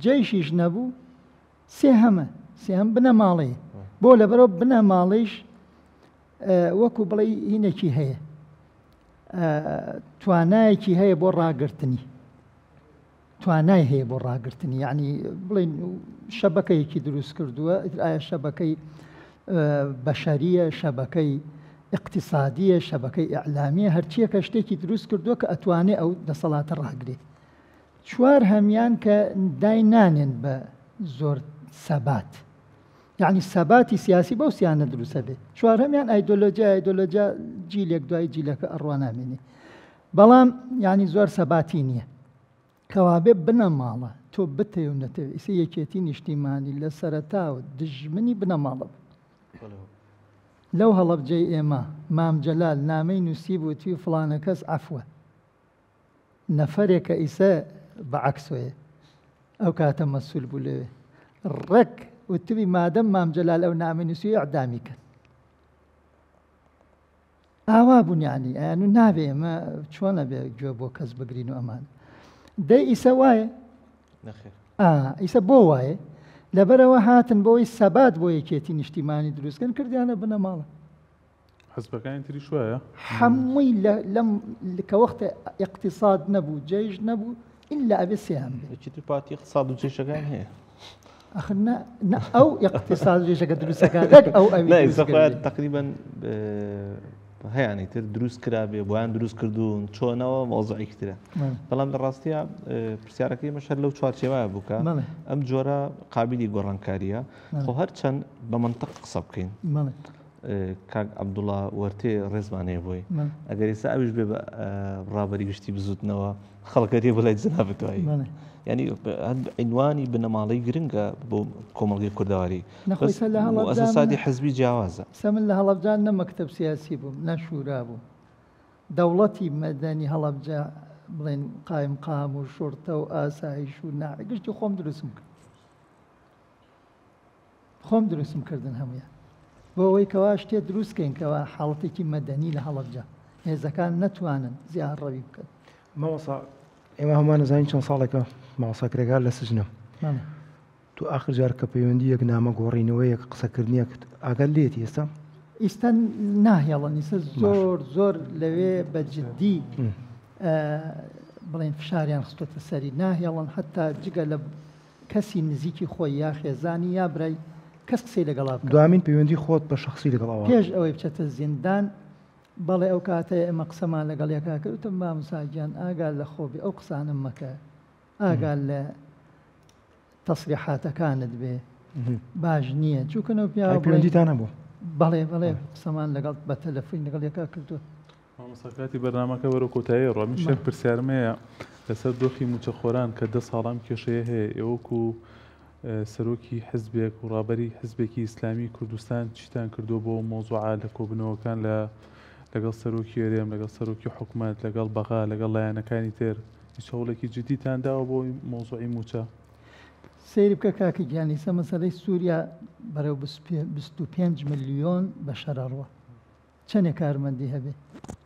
جەیشیش نەبوو سێهەمە سێهەم بنەماڵەیە بۆ لەبەرەوە بنەماڵەیش وەکو بڵێ هینێکی هەیە توانایەکی هەیە بۆ ڕاگرتنی توانای هەیە بۆ ڕاگرتنی یعنی بڵین شەبەکەیەکی دروست کردووە ئایا شەبەکەی بەشەریە شەبەکەی اقتصادیە شەبەکەی ئیعلامیە هەرچیەکە شتێکی دروست کردووە کە ئەتوانێ ئەو دەسەڵاتە ڕاگرێت چوار هەمیان کە دای نانێن بە زۆر سەبات یعنی سەباتی سیاسی بەو سیانە دروستە بێت چوارهەمیان ئایدۆلۆجیا ئایدۆلۆجیا جیلێک دوای جیلەکە ئەڕوا نامێنێ بەڵام یعنی زۆر سەباتی نییە کەوابێ بنەماڵە تۆ بتەوێ و نەتەوێ ئیسە یەکێتی نیشتیمانی لە سەرەتاوە دژمنی بنەماڵە بوو لەو هەڵەبجەی ئێمە مام جەلال نامەی نووسیبوو وتوی فڵانە کەس عەفوە نەفەرێکە ئیسە بە عەکسۆیە ئەو کاتە مەسول بوو لەوێ ڕێک وتوی مادەم مام جەلال ئەو نامەی نووسی ئیعدامی کەن ئاوا بوون یانی ئەیان و نابێ ئێمە چۆن ئەبێ گوێ بۆ کەس بگرین و ئەمان دەی ئیسە وایە ئیسە بۆ وایە لەبەرەوە هاتن بۆی سەبات بۆ یەکێتی نیشتیمانی دروستکەن کردیانە بنەماڵە
حزبەکانی تریش وایە
هەمووی لەم کە وەختە اقتصاد نەبوو جەیش نەبوو ئللا ئەبێ سێهەم بێ
یەکێتی پارتی اقتصاد و جەیشەکان هەیە
ئەخر نا نا ئەو اقتصاد و جەیشەکە دروستەکە نەک ئەو ئەوی
نا
دروست
ئیستا خۆیان
کردی.
تقریبا هەیانی تر دروست کرابێ بۆیان دروست کردوون چۆنەوە مەوزوعێکی ترە
بەڵێ.
بەڵام لە ڕاستیا پرسیارەکەی مەش هەر لەو چوارچێوەیە بوو کە
بەڵێ.
ئەم جۆرە قابلی گۆڕانکارییە
بەڵێ.
خۆ هەرچەند بە مەنتق قسە بکەین
بەڵێ.
کاک عەبدوڵا وەرتێ ڕێزمان هەیە بۆی ئەگەر ئێستا ئەویش بێ بە ڕابەری گشتی بزوتنەوە خەڵکە دێ بۆ لای جەنابت وایی ینی عینوانی بنەماڵەی گرنگە بۆ کۆمەڵگەی کوردەواری مؤسساتی حزبی جیاوازە.
سە من لە هەڵەبجە نە مەکتەب سیاسی بووم نە شورا بووم دەوڵەتی مەدەنی هەڵەبجە بڵێن قایمقام و شوڕتە و ئاسایش و نا گشتی خۆم دروستم کرد. خۆم دروستم کردن هەموویان بۆ ئەوەی کەوا شتێ دروست کەین کەوا حاڵەتێکی مەدەنی لە هەڵەبجە هێزەکان نەتوانن زیاڕەوی بکەن.
مامۆستا ئێمە هەمووان ئەزانین چەند ساڵێکە مامۆستا کرێکار لە سجنە
بەڵێ.
تۆ ئاخر جار کە پەیوەندییەک نامە گۆڕینەوەیەک قسەکردنێک ئاگات لێیەتی ئێستا؟
ئیستا ناهێڵن ئیستا
باشە.
زۆر زۆر لەوێ بە جدی بڵێن فشاریان خستۆتە سەری ناهێڵن حتا جگە لە کەسی نزیکی خۆی یا خێزانی یا برای کەس قسەی لەگەڵا بکات.
دوامین پەیوەندی خۆت بە شەخسی لەگەڵ ئەوان.
پێش ئەوەی بچێتە زیندان، بەڵێ ئەو کاتەی ئێمە قسەمان لەگەڵ یەکا کرد وتم مامۆستا گیان ئاگات لە خۆ بێ ئەو قسانە مەکە، ئاگات لە تەسریحاتەکانت بێ باش نییە چونکە ئەو پیاوە
ئەی پەیوەندیتان هەبوو؟
بەڵێ بەڵێ قسەمان لەگەڵ بە تەلەفۆن لەگەڵ یەکا کردووە.
مامۆستا کاتی بەرنامەکە بەرەو کۆتایی ڕۆ من شێک پرسیارم هەیە لەسەر دۆخی موچەخۆران کە دە ساڵ ئەم کێشەیە هەیە ئێوە وەکو سەرۆکی حزبێک و ڕابەری حزبێکی ئیسلامی کوردستان چیتان کردووە بۆ مۆزوعە لە کۆبنەوەکان لە لەگەڵ سەرۆکی هەرێم لەگەڵ سەرۆکی حکومەت لەگەڵ بەغا لەگەڵ لایەنەکانی تر هیچ هەوڵێکی جدیتان داوە بۆ مۆزوعی موچە؟
سەیری بکە کاکە گیان ئیستا مەسەلەی سوریا بەرەو 25 ملیۆن بەشەر ئەڕوا چەنێ کارمەندی هەبێ؟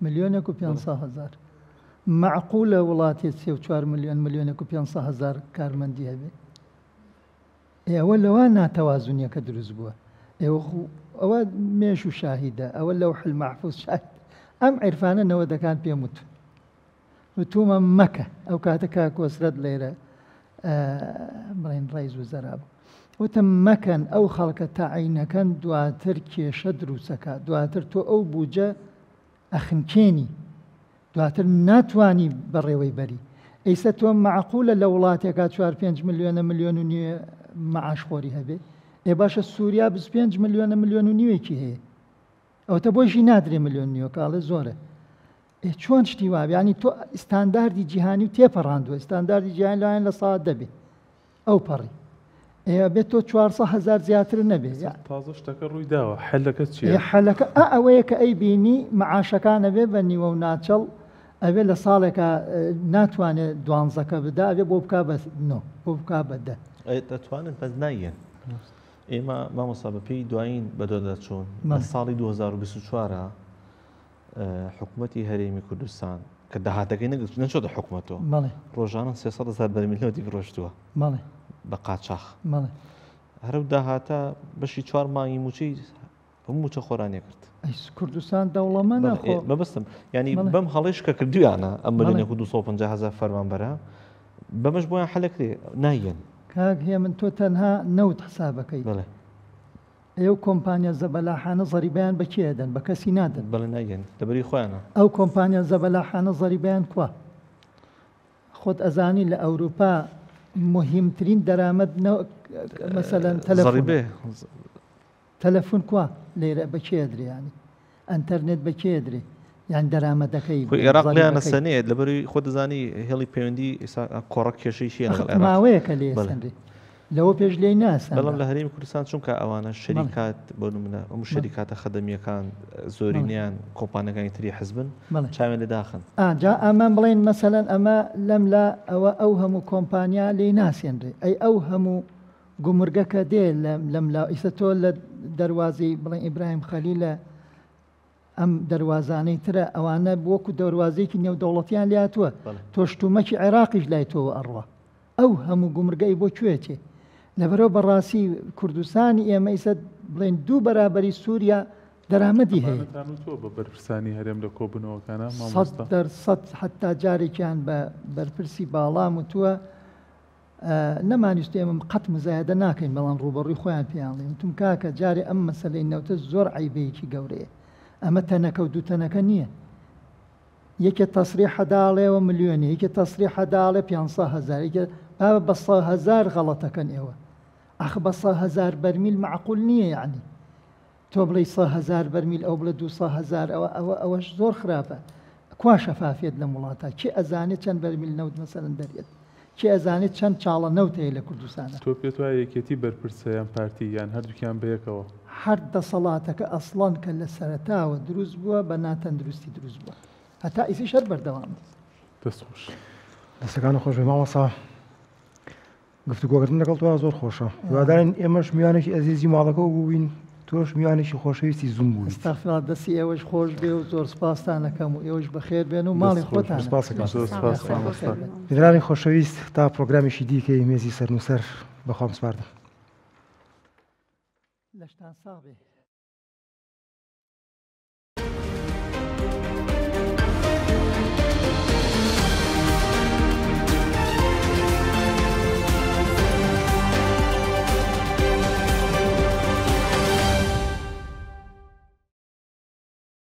ملیۆنێک و پێنسە هەزار. مەعقولە وڵاتێ سێ و چوار ملیۆن ملیۆنێک و پێنسە هەزار کارمەندی هەبێ؟ ئێ ئەوە لەوە ناتەوازنیەکە دروست بووە. ئێوە خو ئەوە مێژوو شاهیدە، ئەوە لەوح المحفوظ شاهیدە. ئەم عیرفانە نەوەدەکان پێم وتون. وتومە مەکە. ئەو کاتە کاک کۆسرەت لێرە بڵێن ڕەئیس وزەرا بوو. وتم مەکەن ئەو خەڵکە تەعینەکەن دواتر کێشە دروستەکا دواتر تۆ ئەو بوجە ئەخنکێنی دواتر ناتوانی بەڕێوەی بەری ئیسە تۆ مەعقولە لە وڵاتێکا چوار پێنج ملیۆنە ملیۆن و نیوێ مەعاش خۆری هەبێ ئێ باشە سووریا 25 ملیۆنە ملیۆن و نیوێکی هەیە ئەوتە بۆیشی نادرێ ملیۆن نیوە کاڵێ زۆرە ئێ چۆن شتی وابێ یانی تۆ ستانداردی جیهانی و تێپەڕاندووە ستانداردی جیهانی لایەن لە سا دەبێ ئەو پەڕی ئێ بێت تۆ 400 هزار زیاتر نەبێ
تازە شتەکە ڕووی داوە حەلەکە چییە
حەلەکە ئا ئەوەیە کە ئەی بینی معاشەکانە بێ بە نیوە و ناچەڵ ئەبێ لە ساڵێکا ناتوانێ دوانزەکە بدا ئەبێ بۆ بکا بە نۆ بۆ بکا بە دە.
دەتوانن بەس نایەن. ئێمە مامۆستا بەپێی دوایین بەدواداچوون لە ساڵی 2024 حکوومەتی هەرێمی کوردستان کە داهاتەکەی نەگرت نەچۆتە حکوومەتەوە ڕۆژانە 300 هزار بەرمیل نەوتی فرۆشتووە بە قاچاخ هەرو داهاتە بەشی چوار مانگی موچەی هەموو مووچەخۆرانی کرد.
ئەی کوردستان دەوڵەمەنە خۆ.
مەبەستم یانی بەم هەڵەیش کە کردویانە ئەم ملیۆنێک و 250 هەزار فەرمانبەرە بەمەش بۆیان حەلەکرێ نایەن.
کاک هێمن تۆ تەنها نەوت حسابەکەی.
بەڵێ.
ئەی ئەو کۆمپانیا زەبەلاحانە زەریبەیان بە کێ ئەدەن؟ بە کەسی نادەن.
بەڵێ نایەن لەبەری خۆیانە.
ئەو کۆمپانیا زەبەلاحانە زەریبەیان کوا؟ خۆت ئەزانی لە ئەوروپا موهیمترین دەرامەت نە مەسەلەن تەلەفونە.
زەریبەیە.
تەلەفون کوا لێرە بە کێ ئەدرێ یانی ئەنتەرنێت بە کێ ئەدرێ یان دەرامەتەکەی
خۆی ئێراق لێیان
زەریبەکەی
ئەسەنێت لەبەروی خۆ دەزانی هێڵی پەیوەندی ئێستا کۆڕەک کێشەی چییە لەگەڵ عێراق
ماوەیەکە لێ
بەڵێ
ئەسەنرێ لەوە پێش لێی
بەڵام
ناسەنرا
لە هەرێمی کوردستان چونکە ئەوانە
بەڵێ
شەریکات بۆ نمونە ئەم
بەڵێ
شەریکاتە خەدەمییەکان
بەڵێ
زۆرینەیان کۆمپانیاکانی تری حزبن
بەڵێ
چاویان لێ داخن.
ئا جا ئەمە بڵێین مەسەلەن ئەمە لەم لا ئەوە ئەو هەموو کۆمپانیا لێی ناسێنرێ ئەی ئەو هەموو گومرگە کە دێ لەم لا ئیسە تۆ لە دەروازەی بڵێن ئیبراهیم خەلیلە ئەم دەروازانەی ترە ئەوانە وەکو دەروازەیەکی نێودەوڵەتیان لاتووە تۆ شتومەکی عێراقیش لای تۆوە ئەڕوا ئەو هەموو گومرگەی بۆ کوێ چێ لەبەرەوە بەڕاستی کوردستانی ئێمە ئیسە بڵێن دوو بەرابەری سووریا دەرامەتی هەیە.
ئەمانەتان وتووە بە بەرپرسانی هەرێم لە کۆبوونەوەکانا
سەد
مامۆستا؟
دەر سەد حەتا جارێکیان بە بەرپرسی باڵام وتووە نەمانویست ئێمە قەت مزایەدە ناکەین بەڵام ڕووبەڕووی خۆیان پێیان ڵێین وتم کاکە جارێ ئەم مەسەلەی نەوتە زۆر عەیبەیەکی گەورەیە ئەمە تەنەکە و دوو تەنەکە نییە یەکێ تەسریحە داڵێەوە ملیۆنی یەکێ تەسریحە داڵێ 500 هزار یەکێ بابە بە 100 هزار غەڵەتەکەن ئێوە ئەخ بە 100 هزار بەرمیل معقول نییە یعنی تۆ بڵێی سە هەزار بەرمیل ئەو بڵێ دوو سە هەزار ئەوە ئەوە ئەوەش زۆر خراپە کوا شەفافیەت لەم وڵاتە کێ ئەزانێ چەند بەرمیل نەوت مەسەلەن دەرێت کێ ئەزانێ چەند چاڵە نەوت هەیە لە کوردستانە.
تۆ پێت وایە یەکێتی بەرپرسە یان پارتی یان هەردووکیان بەیەکەوە؟
هەر دەسەڵاتەکە ئەسڵەن کە لە سەرەتاوە دروست بووە بە ناتەندروستی دروست بووە هەتا ئیسیش هەر بەردەوامە.
دەست خۆش.
دەستەکانت خۆش بێ مامۆستا. گفتوگۆکردن لەگەڵ تۆ زۆر خۆشە هیوادارین ئێمەش میوانێکی ئەزیزی ماڵەکە بووین تۆش میوانێکی خۆشەویستی زووم بوویت.
استغفر الله دەستی ئێوەش خۆش بێ و زۆر سپاستان ئەکەم و ئێوەش بەخێر بێن و ماڵی خۆتانە.
سپاس ئەکەم.
زۆر سپاس مامۆستا.
بینەرانی خۆشەویست تا پرۆگرامێکی دیکەی مێزی سەرنووسەر بەخوام سپاردن.
لەشتان ساغ بێ.